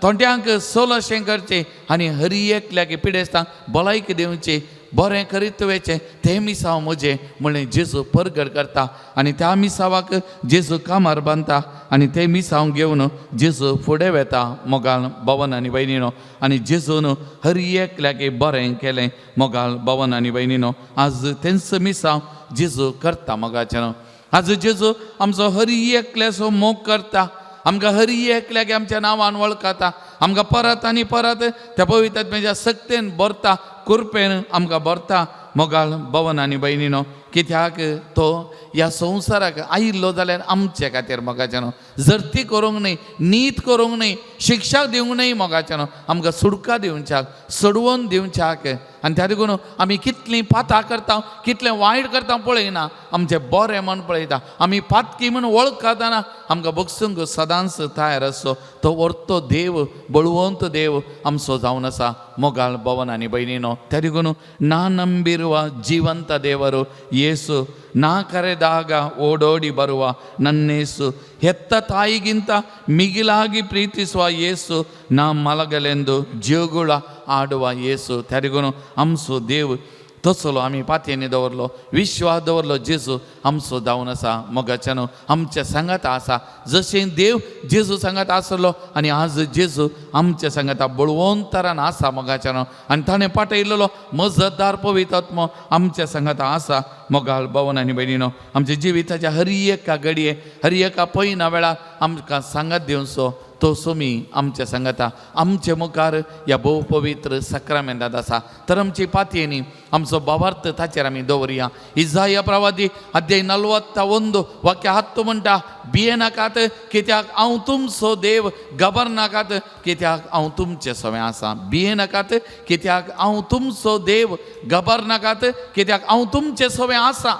थोंट्यांक सोलशें करचें आनी हरी एकल्याक पिडेस्तांक भलायकी दिवची, बरें करीत वयचें तें मिसांव म्हजें म्हणलें जेजू परगट करता. आनी त्या मिसावाक जेजू कामार बांदता आनी तें मिसांव घेवन जेजू फुडें वेता. मोगाल भवन आनी भयणीनो, आनी जेजून हर एकल्याक बरें केलें. मोगाल भवन आनी भयणीनो, आज तेंच मिसांव जेजू करता. मोगाचें आज जेजू आमचो हर एकल्याचो मोग करता, आमकां हरी एकल्याक आमच्या नांवान वळखता, आमकां परत आनी परत त्या पवित्र आत्म्याच्या सक्तेन भरता, कृपेन आमकां भरता. मोगाळ भवन आनी भयणीनो, कित्याक तो ह्या संवसाराक आयिल्लो जाल्यार आमचे खातीर मोगाच्यानो जर्ती करूंक न्हय, नीत करूंक न्हय, शिक्षा दिवंक न्हय, मोगाच्यानो आमकां सुडका दिवच्याक, सोडवून दिवच्याक. आनी त्या देखून आमी कितलीं पातां करता, कितलें वायट करता पळयना, आमचें बरें म्हण पळयता. आमी पातकी म्हण वळखतना आमकां बगसूंक सदांच तयार आसचो तो वर्तो देव, बळवंत देव आमचो जावन आसा. मोगाळ भवन आनी भयणीनो, त्या देखून ना ನಂಬಿರುವ ಜೀವಂತ ದೇವರು ಯೇಸು, ನಾ ಕರೆದಾಗ ಓಡೋಡಿ ಬರುವ ನನ್ನೇಸು, ಹೆತ್ತ ತಾಯಿಗಿಂತ ಮಿಗಿಲಾಗಿ ಪ್ರೀತಿಸುವ ಯೇಸು, ನಾ ಮಲಗಲೆಂದು ಜೀವಗುಳ ಆಡುವ ಯೇಸು. त्यादेखून आमचो देव तसलो आमी पातयेनी दवरलो, विश्वास दवरलो जेजू आमचो जावन आसा. मोगाच्यानो आमच्या सांगाता आसा, जशें देव जेजू सांगाता आसलो आनी आज जेजू आमच्या सांगाता बळवंतरान आसा. मोगाच्यानो आनी ताणें पाठयलेलो मजतदार पवित्र आत्मो आमच्या सांगाता आसा. मोगाळ भवन आनी भयणीनो, आमच्या जिविताच्या हर एका घडये, हर एका पयना वेळार आमकां सांगात दिवचो तो सोमी आमच्या सांगाता आमचे मुखार ह्या भोव पवित्र साक्रामेंतांत आसा. तर आमची पातयेनी आमचो भावार्थ ताचेर आमी दवरया. इजाया प्रवादी अध्याय 41 वाक्य 10 म्हणटा, भियेनाकात कित्याक हांव तुमचो देव, घाबरनाकात कित्याक हांव तुमचे सवें आसा. भियेनाकात कित्याक हांव तुमचो देव, घाबरनाकात कित्याक हांव तुमचे सवें आसा.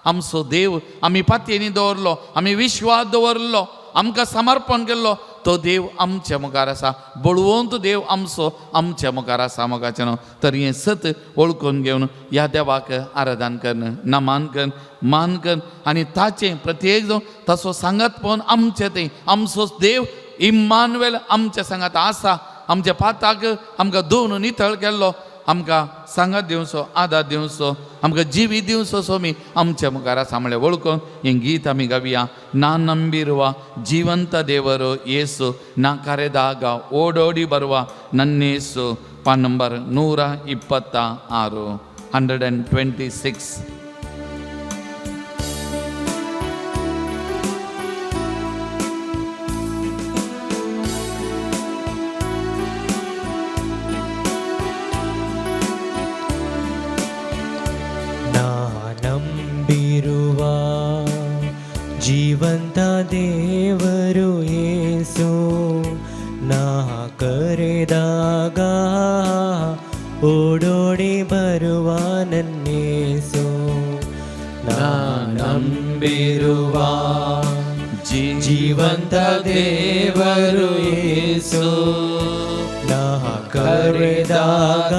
आमचो देव आमी पातयेनी दवरलो, आमी विश्वास दवरलो, आमकां समर्पण केल्लो तो देव आमच्या मुखार आसा. बळवंत देव आमचो आमच्या मुखार आसा. मोगाचें न्हू तर हें सत वळखून घेवन ह्या देवाक आराधन करून, नमान करून, मान करून आनी ताचें प्रत्येक जावन तसो सांगात पळोवन आमचें तें आमचो देव इम्मानुएल आमच्या सांगात आसा. आमच्या पाताक आमकां दोन नितळ केल्लो, आमकां सांगात दिवचो, आदार दिवचो, आमकां जिवी दिवचो सोमी आमच्या मुखार आसा म्हणल्यार वळखून हें गीत आमी गावया. ना ನಂಬಿರುವ ಜೀವಂತ ದೇವರು ಯೇಸು, ನಾ ಕರೆದಾಗ ಓಡೋಡಿ ಬರುವ ನನ್ನೇಸು. PAN number 126, 126.
ನಂಬಿರುವ ಜೀವಂತ ದೇವರು ಯೇಸು, ನಾ ಕರೆದಾಗ ಓಡೋಡಿ ಬರುವ ನನ್ನೇಸು. ನಾ ನಂಬಿರುವ ಜೀವಂತ ದೇವರು ಯೇಸು, ನಾ ಕರೆದಾಗ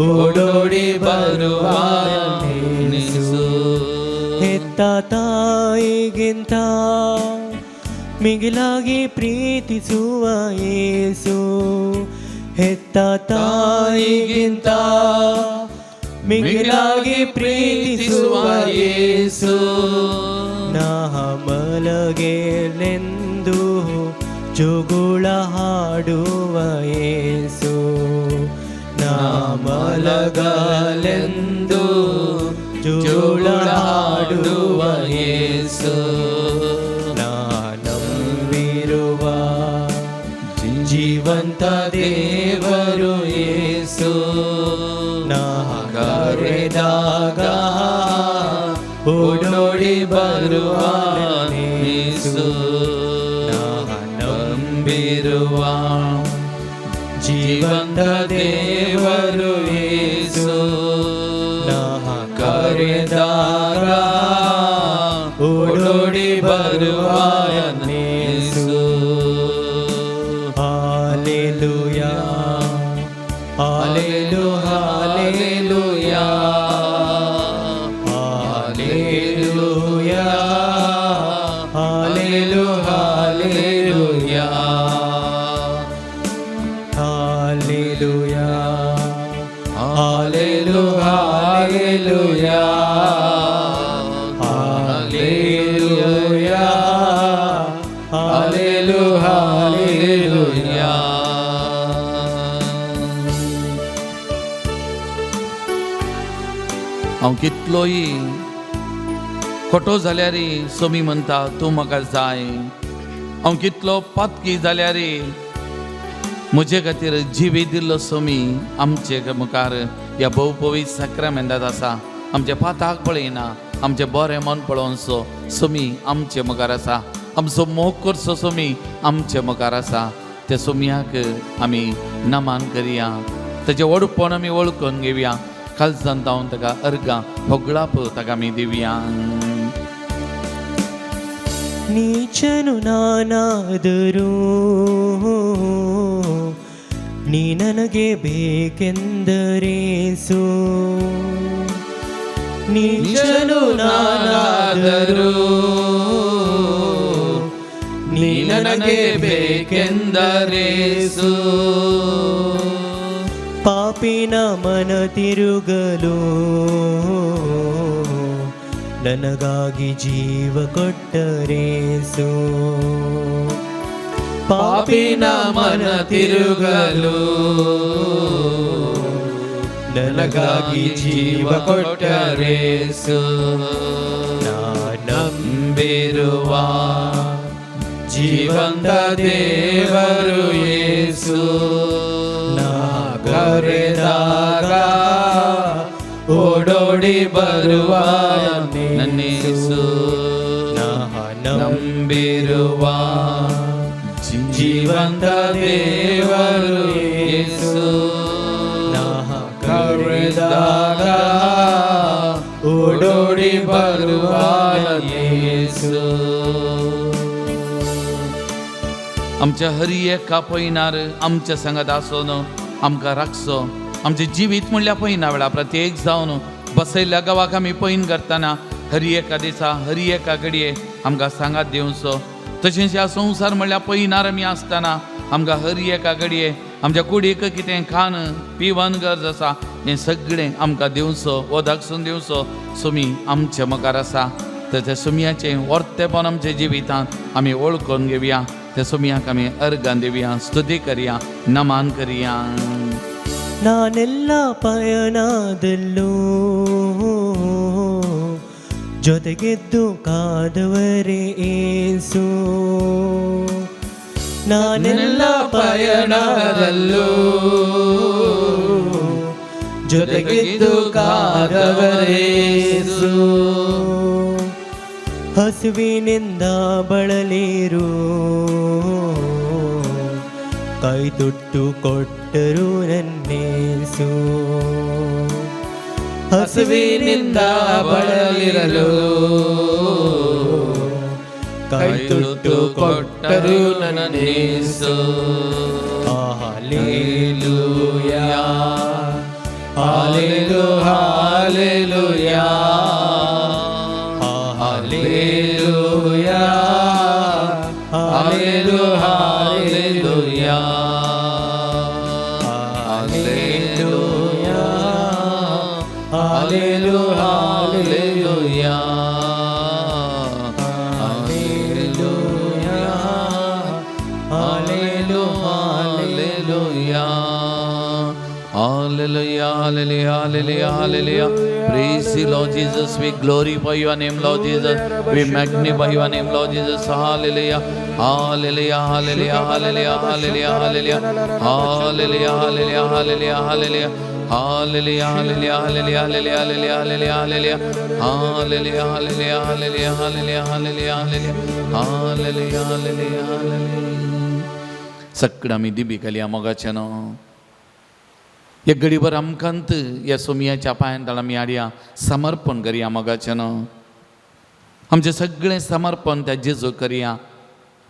ಓಡೋಡಿ ಬರುವ ನನ್ನೇಸು. ಹೆತ್ತ ತಾಯಿಗಿಂತ ಮಿಗಿಲಾಗಿ ಪ್ರೀತಿಸುವ ಯೇಸು, ಹೆತ್ತ ತಾಯಿಗಿಂತ ಮಿಗಿಲಾಗಿ ಪ್ರೀತಿಸುವ ಯೇಸು. ನಾ ಮಲಗೆಲೆಂದು ಜೋಗುಳ ಹಾಡುವ ಯೇಸು, ನಾ ಮಲಗಲೆಂದು ಜೋಳಾಡುವ ಯೇಸು. ನಾ ನಂಬಿರುವ ಜೀವಂತ ದೇವರು ಯೇಸು. ನಾ ಕರೆದಾಗ ಓಡೋಡಿ ಬರುವ ಯೇಸು. ನಾ ನಂಬಿರುವ ಜೀವಂತ ದೇವರು ಯೇಸು. ನಾ ಕರೆದಾಗ ಓಡೋಡಿ ಬರುವ ಯೇಸು. Hallelujah, hallelujah, hallelujah, hallelujah, hallelujah, hallelujah, hallelujah, hallelujah, hallelujah, hallelujah, hallelujah.
हांव कितलोय खोटो जाल्यार सोमी म्हणटा तूं म्हाका जाय. हांव कितलो पातकी जाल्यार म्हजे खातीर जिवी दिल्लो सोमी आमचे मुखार ह्या भोव पवित्र साक्रामेंतांत आसा. आमच्या पाताक पळयना, आमचें बरें मन पळोवनसो सोमी आमचे मुखार आसा. आमचो मोग करचो सोमी आमचे मुखार आसा. त्या सोमयाक आमी नमान करया, ताचें व्हडपण आमी वळखून घेवया. कालसान जावन ताका अर्गां होगळाप ताका आमी दिवया.
ನೀಚನು ನಾನಾದರೂ ನೀ ನನಗೆ ಬೇಕೆಂದರೇಸು. ನೀಚನು ನಾನಾದರೂ ನೀ ನನಗೆ
ಬೇಕೆಂದರೇಸು.
ಪಾಪಿನ ಮನ ತಿರುಗಲು ನನಗಾಗಿ ಜೀವ ಕೊಟ್ಟರೇಸು.
ಪಾಪಿನ ಮನ ತಿರುಗಲು
ನನಗಾಗಿ ಜೀವ
ಕೊಟ್ಟರೇಸು.
ನಾ
ನಂಬಿರುವ ಜೀವಂತ ದೇವರು ಯೇಸು.
ನಾ
ಕರೆದಾಗ ಓಡೋಡಿ ಬರುವ ನನ್ನೇಸು.
ನಾ
ನಂಬಿರುವ ಜೀವಂತ ದೇವರು ಯೇಸು.
ನಾ
ಕರೆದಾಗ ಓಡೋಡಿ ಬರುವ ಯೇಸು. आमच्या हरी एका पयनार आमच्या सांगात आसून आमकां राखचो. आमचें जिवीत म्हणल्यार पयना वेळा प्रत्येक जावन बसयल्ल्या गांवाक आमी पयन करतना हरी एका दिसा हरी एका घडये आमकां सांगात दिवचो. तशेंच ह्या संवसार म्हणल्यार पयनार आमी आसतना आमकां हरी एका घडये आमच्या कुडीक कितें खाण पिवन गरज आसा हें सगळें आमकां दिवचो, वदाकसून दिवचो सुमी आमच्या मुखार आसा. तर त्या सुमयाचें वर्तेपण आमच्या जिवितांत आमी वळखून घेवया. त्या सुमयाक आमी अर्गां दिवया, स्तुती करया, नमान करया.
ನಾನೆಲ್ಲ ಪಯಣದಲ್ಲೂ ಜೊತೆಗೆದ್ದು ಕಾದವರೇ ಏಸು. ನಾನೆಲ್ಲ ಪಯಣದಲ್ಲೂ ಜೊತೆಗೆದ್ದು ಕಾದವರೇಸು. ಹಸುವಿನಿಂದ ಬಳಲಿರು ಕೈ ತುಟ್ಟು ಕೊಟ್ಟರು ನನ್ನೇಸು.
ಹಸುವಿನಿಂದ ಬಳಲಿರಲು
ಕೈ
ಕೈ ತುತ್ತು ಕೊಟ್ಟರು ನನ್ನೇಸು.
Hallelujah,
hallelujah, hallelujah, hallelujah, hallelujah, hallelujah, hallelujah, hallelujah, Hallelujah, hallelujah, hallelujah, hallelujah. Praise you, Lord Jesus. We glorify your name, Lord Jesus. We magnify your name, Lord Jesus. Hallelujah, hallelujah, hallelujah, hallelujah, hallelujah, hallelujah, hallelujah, hallelujah, hallelujah, hallelujah. Hallelujah, hallelujah, hallelujah, hallelujah, hallelujah, hallelujah, hallelujah, hallelujah, hallelujah, hallelujah, hallelujah, hallelujah, hallelujah, hallelujah, hallelujah. सगळं आमी दिबी घालया मोगाचें न्हू. एक घडीभर आमकांत ह्या सोमयाच्या पांयान आमी हाडया समर्पण करया मोगाचें न्हू. आमचें सगळें समर्पण त्या जेजूक करया.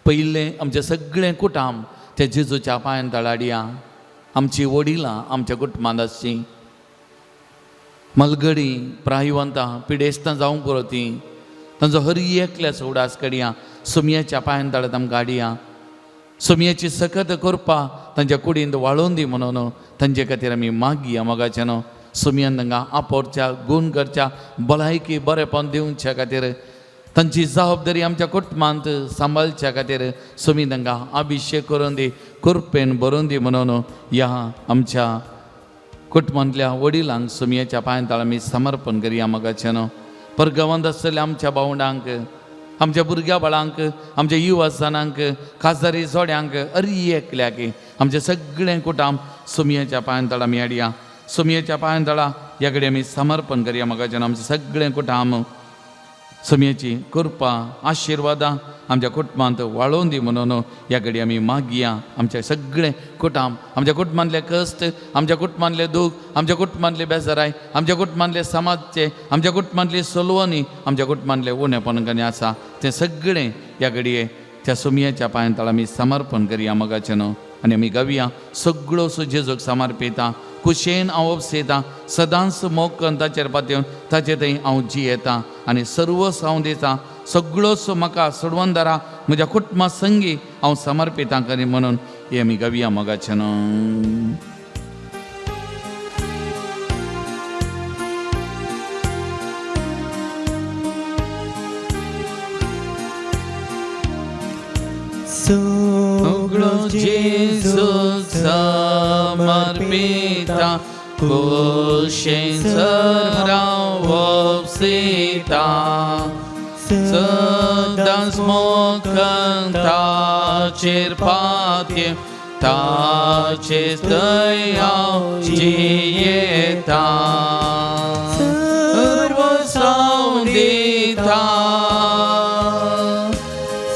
पयलें आमचें सगळें कुटाम त्या जेजूच्या पांयान हाडया. आमची वडिलां आमच्या कुटुंबांत आसचीं, मलगडी प्रायवंतां पिडेस्तां जावंक पुरो तीं, तांचो हर एकल्याचो उडास करया. सोमयाच्या पांयान तळात आमकां हाडया. सोमयाची सकत करपा तांच्या कुडींत वाळोवन दी म्हणून तांचे खातीर आमी मागया मोगाचें न्हू. सोमयान तांकां आपोरच्या गूण करच्या भलायकी बरेपण दिवच्या खातीर तांची जबाबदारी आमच्या कुटुंबांत सांबाळच्या खातीर सोमी तांकां अभिशेक करून दी, कृपेन भरून दी म्हणून ह्या आमच्या कुटुंबांतल्या वडिलांक सोमयाच्या पांयान तळा आमी समर्पण करया मोगाचें न्हू. परगांवांत आसतल्या आमच्या भावंडांक, आमच्या भुरग्या बाळांक, आमच्या युवा जाणांक, खाजदारी जोड्यांक, अरी एकल्याक आमचें सगळें कुटाम सोमयाच्या पांयान तळा आमी हाडया. सोमयाच्या पांयान तळा ह्या कडेन आमी समर्पण करया मोगाचें न्हू. आमचें सगळें कुटाम सोमयाची कृपा आशिर्वादां आमच्या कुटुंबांत वाळोवन दी म्हणून ह्या कडेन आमी मागया. आमचें सगळें कुटाम, आमच्या कुटुंबांतले कश्ट, आमच्या कुटुंबांतले दूख, आमच्या कुटुंबांतले बेजाराय, आमच्या कुटुंबांतले समाजचे, आमच्या कुटुंबांतली सलवणी, आमच्या कुटुंबांतले उणेपण कनी आसा तें सगळें ह्या घडये त्या सोमयाच्या पांयान तळा आमी समर्पण करया मोगाचें न्हू. आनी आमी गावया सगळो सो जेजूक समर्पिता, कुशेन हांव उपसेता, सदांच मोग करून ताचेर पातयेवन ताचे थंय हांव जियेता आनी सर्वस हांव दिता, सगळोच म्हाका सोडवणदारा म्हज्या कुटुंबा संगी हांव समर्पिता करी म्हणून हे आमी गावया मोगाचें न्हू.
सगळो
जेजूक समर्पिता, कुशेन सराव उपसेता, सदांच मोग ताचेर पातयेवन ताचेच थंय हांव जियेता, सर्वस हांव दिता,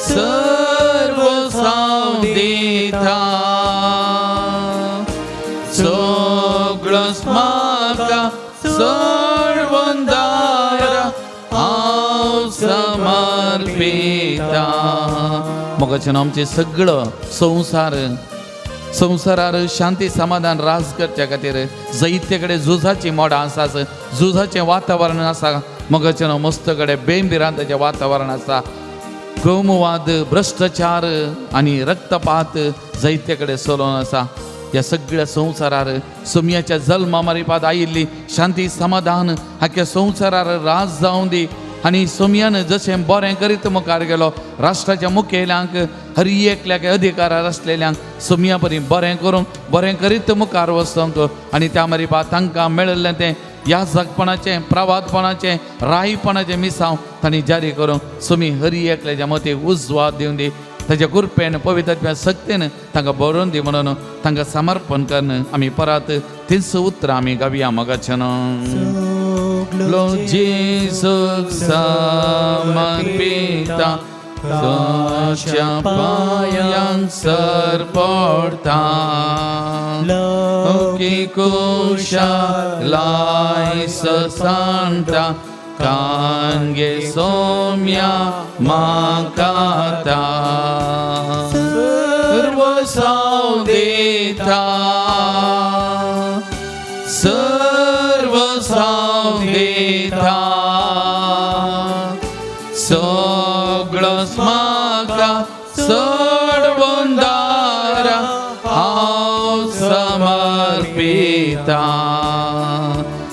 सर्वस हांव दिता, सगळोच म्हाका सर्वंदारा हांव समर्पिता. मोगाचें आमचें सगळो संवसार संवसारार शांती समाधान राज करच्या खातीर जैते कडेन झुजाची मोडां आसा, झुजाचें वातावरण आसा. मोगाचें मस्त कडेन बेंबिरांताचें वातावरण आसा. कोमवाद, भ्रश्टाचार आनी रक्तपात जैते कडेन चलोवन आसा. ह्या सगळ्या संवसारार सोमयाच्या जल्मा मारिपाद आयिल्ली शांती समाधान हाक्या संवसारार राज जावं दी. आनी सोमयान जशें बरें करीत मुखार गेलो राष्ट्राच्या मुखेल्यांक, हर एकल्याक अधिकारार आसलेल्यांक सोमया परी बरें करूंक बरें करीत मुखार वचोंक आनी त्या मारिपा तांकां मेळिल्लें तें ह्या जगपणाचें, प्रवादपणाचें, रायपणाचें मिसांव तांणी जारी करूंक सोमी हरी एकल्याच्या मती उजवाद दिवन दी. ताच्या कृपेन पवित्र शक्तीन तांकां बरोवन दी म्हणून तांकां समर्पण करून आमी परत तीच उतरां आमी गावया मोगाचें न्हू. जेजूक समर्पिता, ताच्या पांयांक सर पडटा, लौकीक कुशालाय सांडटा, कांगे सोम्या म्हाका सर्वस हांव दिता, सर्वस हांव दिता, सगळोच म्हाका सर्वंदारा हांव समर्पिता.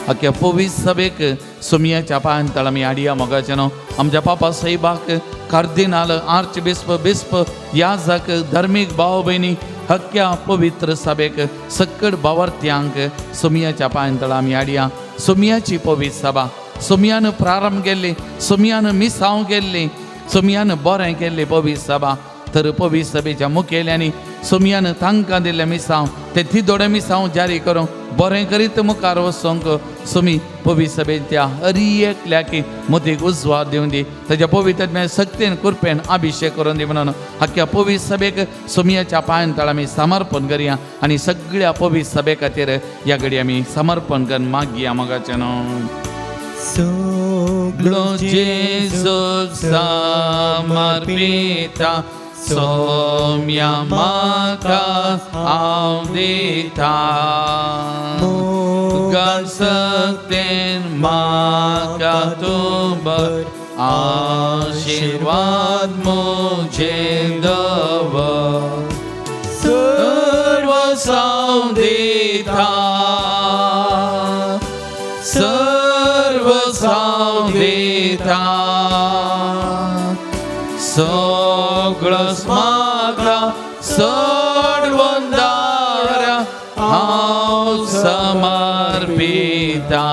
अख्ख्या पवित्र सभेक सोमयाच्या पांयान तळ आमी हाडया मोगाचें न्हू. आमच्या पापा साहेबाक, कार्दिनाल, आर्च बिस्प, बिस्प, याजक, धर्मीक भाव भयणी, हक्क्या पवित्र सभेक, सक्कड भावार्थ्यांक सोमयाच्या पांयान तळ आमी हाडया. सोमयाची पवित्र सभा सोमयान प्रारंभ केल्ली, सोमयान मिसांव केल्ली, सोमयान बरें केल्ली पवित्र सभा. तर पवित्र सभेच्या मुखेल्यांनी सोमयान तांकां दिल्लें मिसांव ते तिदोडे मिसांव जारी करूंक बरें करीत मुखार वचोंक सोमी पवित्र सभेच्या हर एकल्याक मोतीक उजवाड दिवन दी, ताच्या पवित्र शक्तीन कृपेन अभिशेक करून दी म्हणून आख्ख्या पवित्र सभेक सोमयाच्या पांयान तळ आमी समर्पण करया आनी सगळ्या पवित्र सभे खातीर ह्या घडी आमी समर्पण करून मागया मोगाचें न्हू.
सगळो
जेजूक समर्पिता, सोम्या म्हाका हांव दिता, मोगान सक्तेन म्हाका तूं भर, आशिर्वाद म्हजेर दवर, सर्वस्व दिता, सर्वस्व दिता, सगळोच म्हाका सोडून दारा हांव समर्पिता.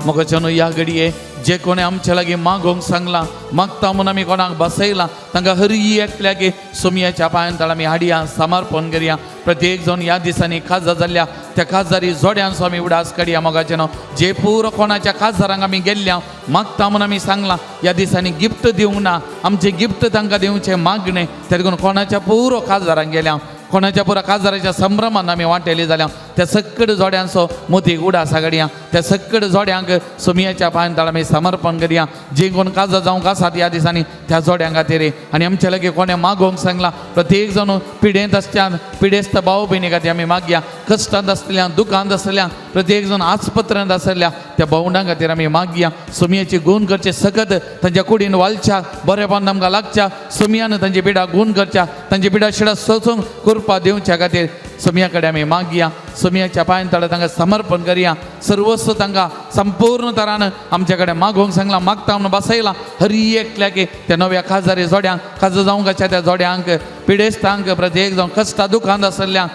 मोगाच्यानो, ह्या घडये जे कोणें आमच्या लागीं मागोवंक सांगलां, मागता म्हूण आमी कोणाक बसयलां, तांकां हरी एकल्याक सोमयाच्या पांयान तळ आमी हाडया, समर्पण करया. प्रत्येक जावन ह्या दिसांनी खाजा जाल्ल्या त्या खाजदारी जोड्यांचो आमी उडास काडया मोगाचें. जे पुरो कोणाच्या खासदारांक आमी गेल्ल्या मागता म्हूण आमी सांगलां, ह्या दिसांनी गिफ्ट दिवंक ना, आमचें गिफ्ट तांकां दिवचें मागणें, तेका लागून कोणाच्या पुरो खासदारांक गेल्या, कोणाच्या पुरा खासदाराच्या संभ्रमान आमी वांटेली जाल्या, त्या सक्कड जोड्यांचो मोती उडास काडया. त्या सक्कड जोड्यांक सोमयाच्या पांयान तळ आमी समर्पण करया. जे कोण काजार जावंक आसात ह्या दिसांनी त्या जोड्यां खातीर आनी आमच्या लागीं कोणें मागोवंक सांगलां, प्रत्येक जाण पिडेंत आसच्या पिडेस्त भाव भयणी खातीर आमी मागया. कश्टांत आसतल्या, दुखांत आसतल्या, प्रत्येक जाण आस्पत्र्यांत आसल्या त्या भावंडां खातीर आमी मागया. सोमयाची गुण करचे सकत तांच्या कुडीन वालच्या, बरेपण आमकां लागच्या, सोमयान तांची पिडा गुण करच्या, तांची पिडा शिडा सोसूंक कृपा दिवच्या खातीर सोमया कडेन आमी मागया. सोमयाच्या पांयान तळ तांकां समर्पण करया. सर्वस्व तांकां संपूर्ण तरान आमच्या कडेन मागोवंक सांगलां, मागता म्हणून बसयलां, हरी एकल्याक त्या नव्या खाजारी जोड्यांक, खाजा जावंक आसच्या त्या जोड्यांक, पिडेस्तांक, प्रत्येक जावन कश्टा दुखांत आसल्या,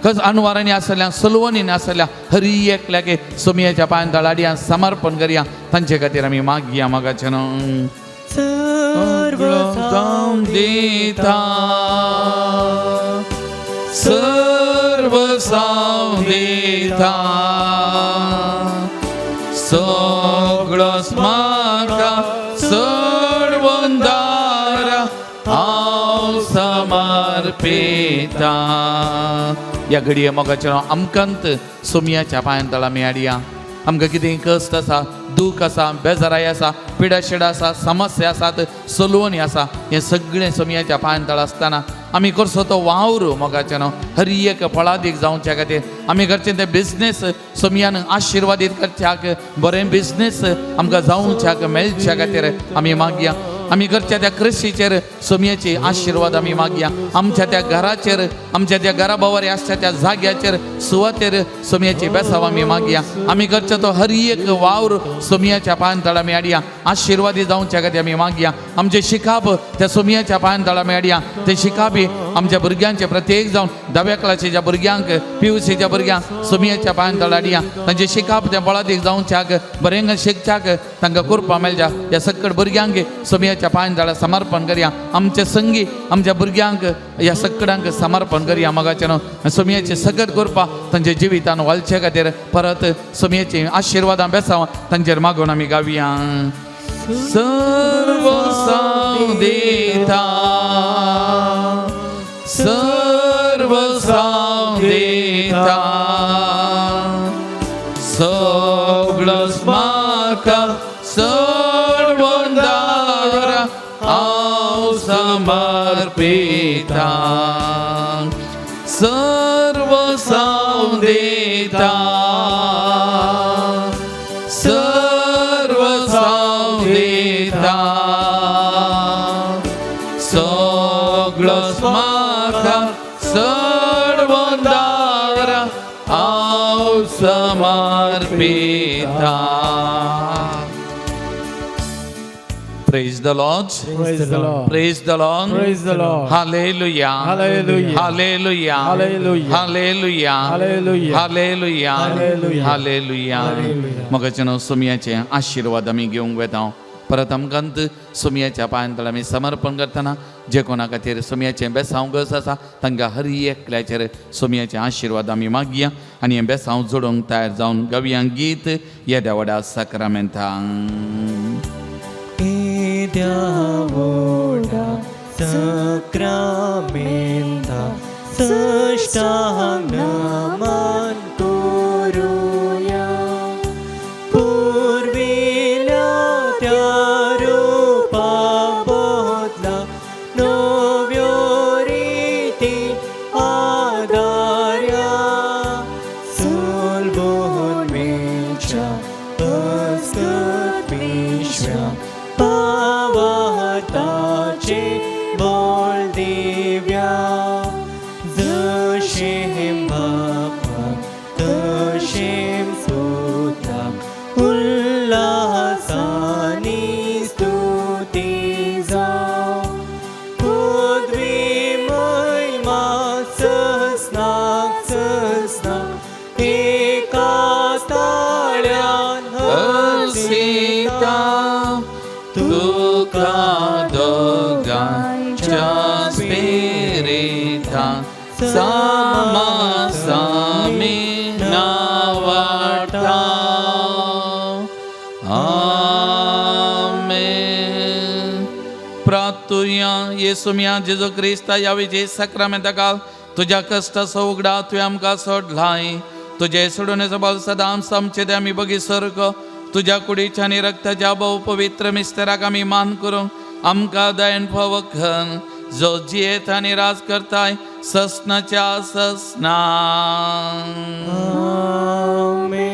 कस अणवारांनी आसल्या, सलवणींनी आसल्या, हरी एकल्याक सोमयाच्या पांयान तळ हाडया, समर्पण करया. तांचे खातीर आमी मागया मोगाचें न्हू.
सर्व
दिता, सर्वस्व दिता, सगळोच म्हाका सोडून दारा हांव समर्पिता. ह्या घडये मोगाचें, आमकांत सोमयाच्या पांयान तळ आमी हाडया. आमकां कितें कश्ट आसा, दूख आसा, बेजाराय आसा, पिडाशिडा आसा, समस्या आसात, सलवणी आसा, हें सगळें सोमयाच्या पांयान तळ आसतना आमी करचो तो वावर मोगाचें न्हू हर एक फळादीक जावच्या खातीर, आमी करचें तें बिजनेस सोमयान आशिर्वादीत करच्याक, बरें बिजनेस आमकां जावच्याक मेळच्या खातीर आमी मागया. आमी करच्या त्या कृशीचेर सोमयाची आशिर्वाद आमी मागया. आमच्या त्या घराचेर, आमच्या त्या घरा भोंवरी आसच्या त्या जाग्याचेर, सुवातेर सोमयाची बेसाव आमी मागया. आमी करच्या तो हर एक वावर सोमयाच्या पांयान तळ आमी हाडया, आशिर्वादी जावच्या खातीर आमी मागया. आमचें शिकाप त्या सोमयाच्या पांयान तळ आमी हाडया. ते शिकापी आमच्या भुरग्यांचे प्रत्येक जावन धाव्या क्लासीच्या भुरग्यांक, पी यू सीच्या भुरग्यांक सोमयाच्या पांयान तळ हाडया. तांचे शिकाप त्या बळादीक जावच्याक, बरें शिकच्याक तांकां कृपा मेळच्या, ह्या सक्कड भुरग्यांक सोमयाच्या पांयान तळ समर्पण करया. आमचे संगी आमच्या भुरग्यांक ह्या सक्कडांक समर्पण करया मोगाचें न्हू. सोमयाचे सगट कृपा तांच्या जिवितान वालचे खातीर परत सोमयाची आशिर्वादां बेसाव तांचेर मागून आमी गावया. सर्वस्व दिता, सर्वस्व दिता, सगळोच म्हाका सोडून दारा हांव समर्पिता, सर्वस्व दिता, सर्वस्व दिता, सगळोच म्हाका सोडून दारा हांव समर्पिता. Praise the Lord.
Praise the Lord.
Praise the Lord.
Praise the Lord.
Hallelujah.
Hallelujah.
Hallelujah.
Hallelujah.
Hallelujah.
Hallelujah.
Hallelujah.
Hallelujah.
Hallelujah.
Hallelujah.
मोगाचे सोमयाचे आशिर्वाद आमी घेवंक वेता. परत आमकां सोमयाच्या पांयांतळ आमी समर्पण करतना जे कोणा खातीर सोमयाचें बेसांव गरज आसा तांकां हर एकल्याचेर सोमयाचे आशिर्वाद आमी मागया आनी हें बेसांव जोडूंक तयार जावन गावया गीत येद्या व्हडा साक्रामेंतांक.
येद्या व्हडा सक्रामेंता सष्टांग नमन करुया. पुर्विल्या त्या रुपा बदला नव्यो रिती आदार्या. सलबून मेळच्या अस्कत विश्वा पावताचे बोल दिव्या. जशें बापा तशें सुता उल्हासानी स्तुती जावं. पदवी महिमा ससनाक ससनाक एका ताळ्यान
हसिता तुका दोगांच्या स्पिरिता सामासामी नावाटा. आमेन. प्रार्थुया. येसुमिया जेजू क्रिस्ता ह्या विजय साक्रामेंता काल तुज्या कश्टाचो उगडा तुवें आमकां सोडलाय. तुजे सोडून बल सदां आमचे ते आमी बगी सारको तुज्या कुडीच्या आनी रक्ताच्या भोव पवित्र मिस्तराक आमी मान करूंक आमकां दयन फवखन, जो जियेत आनी राज करताय ससनाच्या ससना.
आमेन.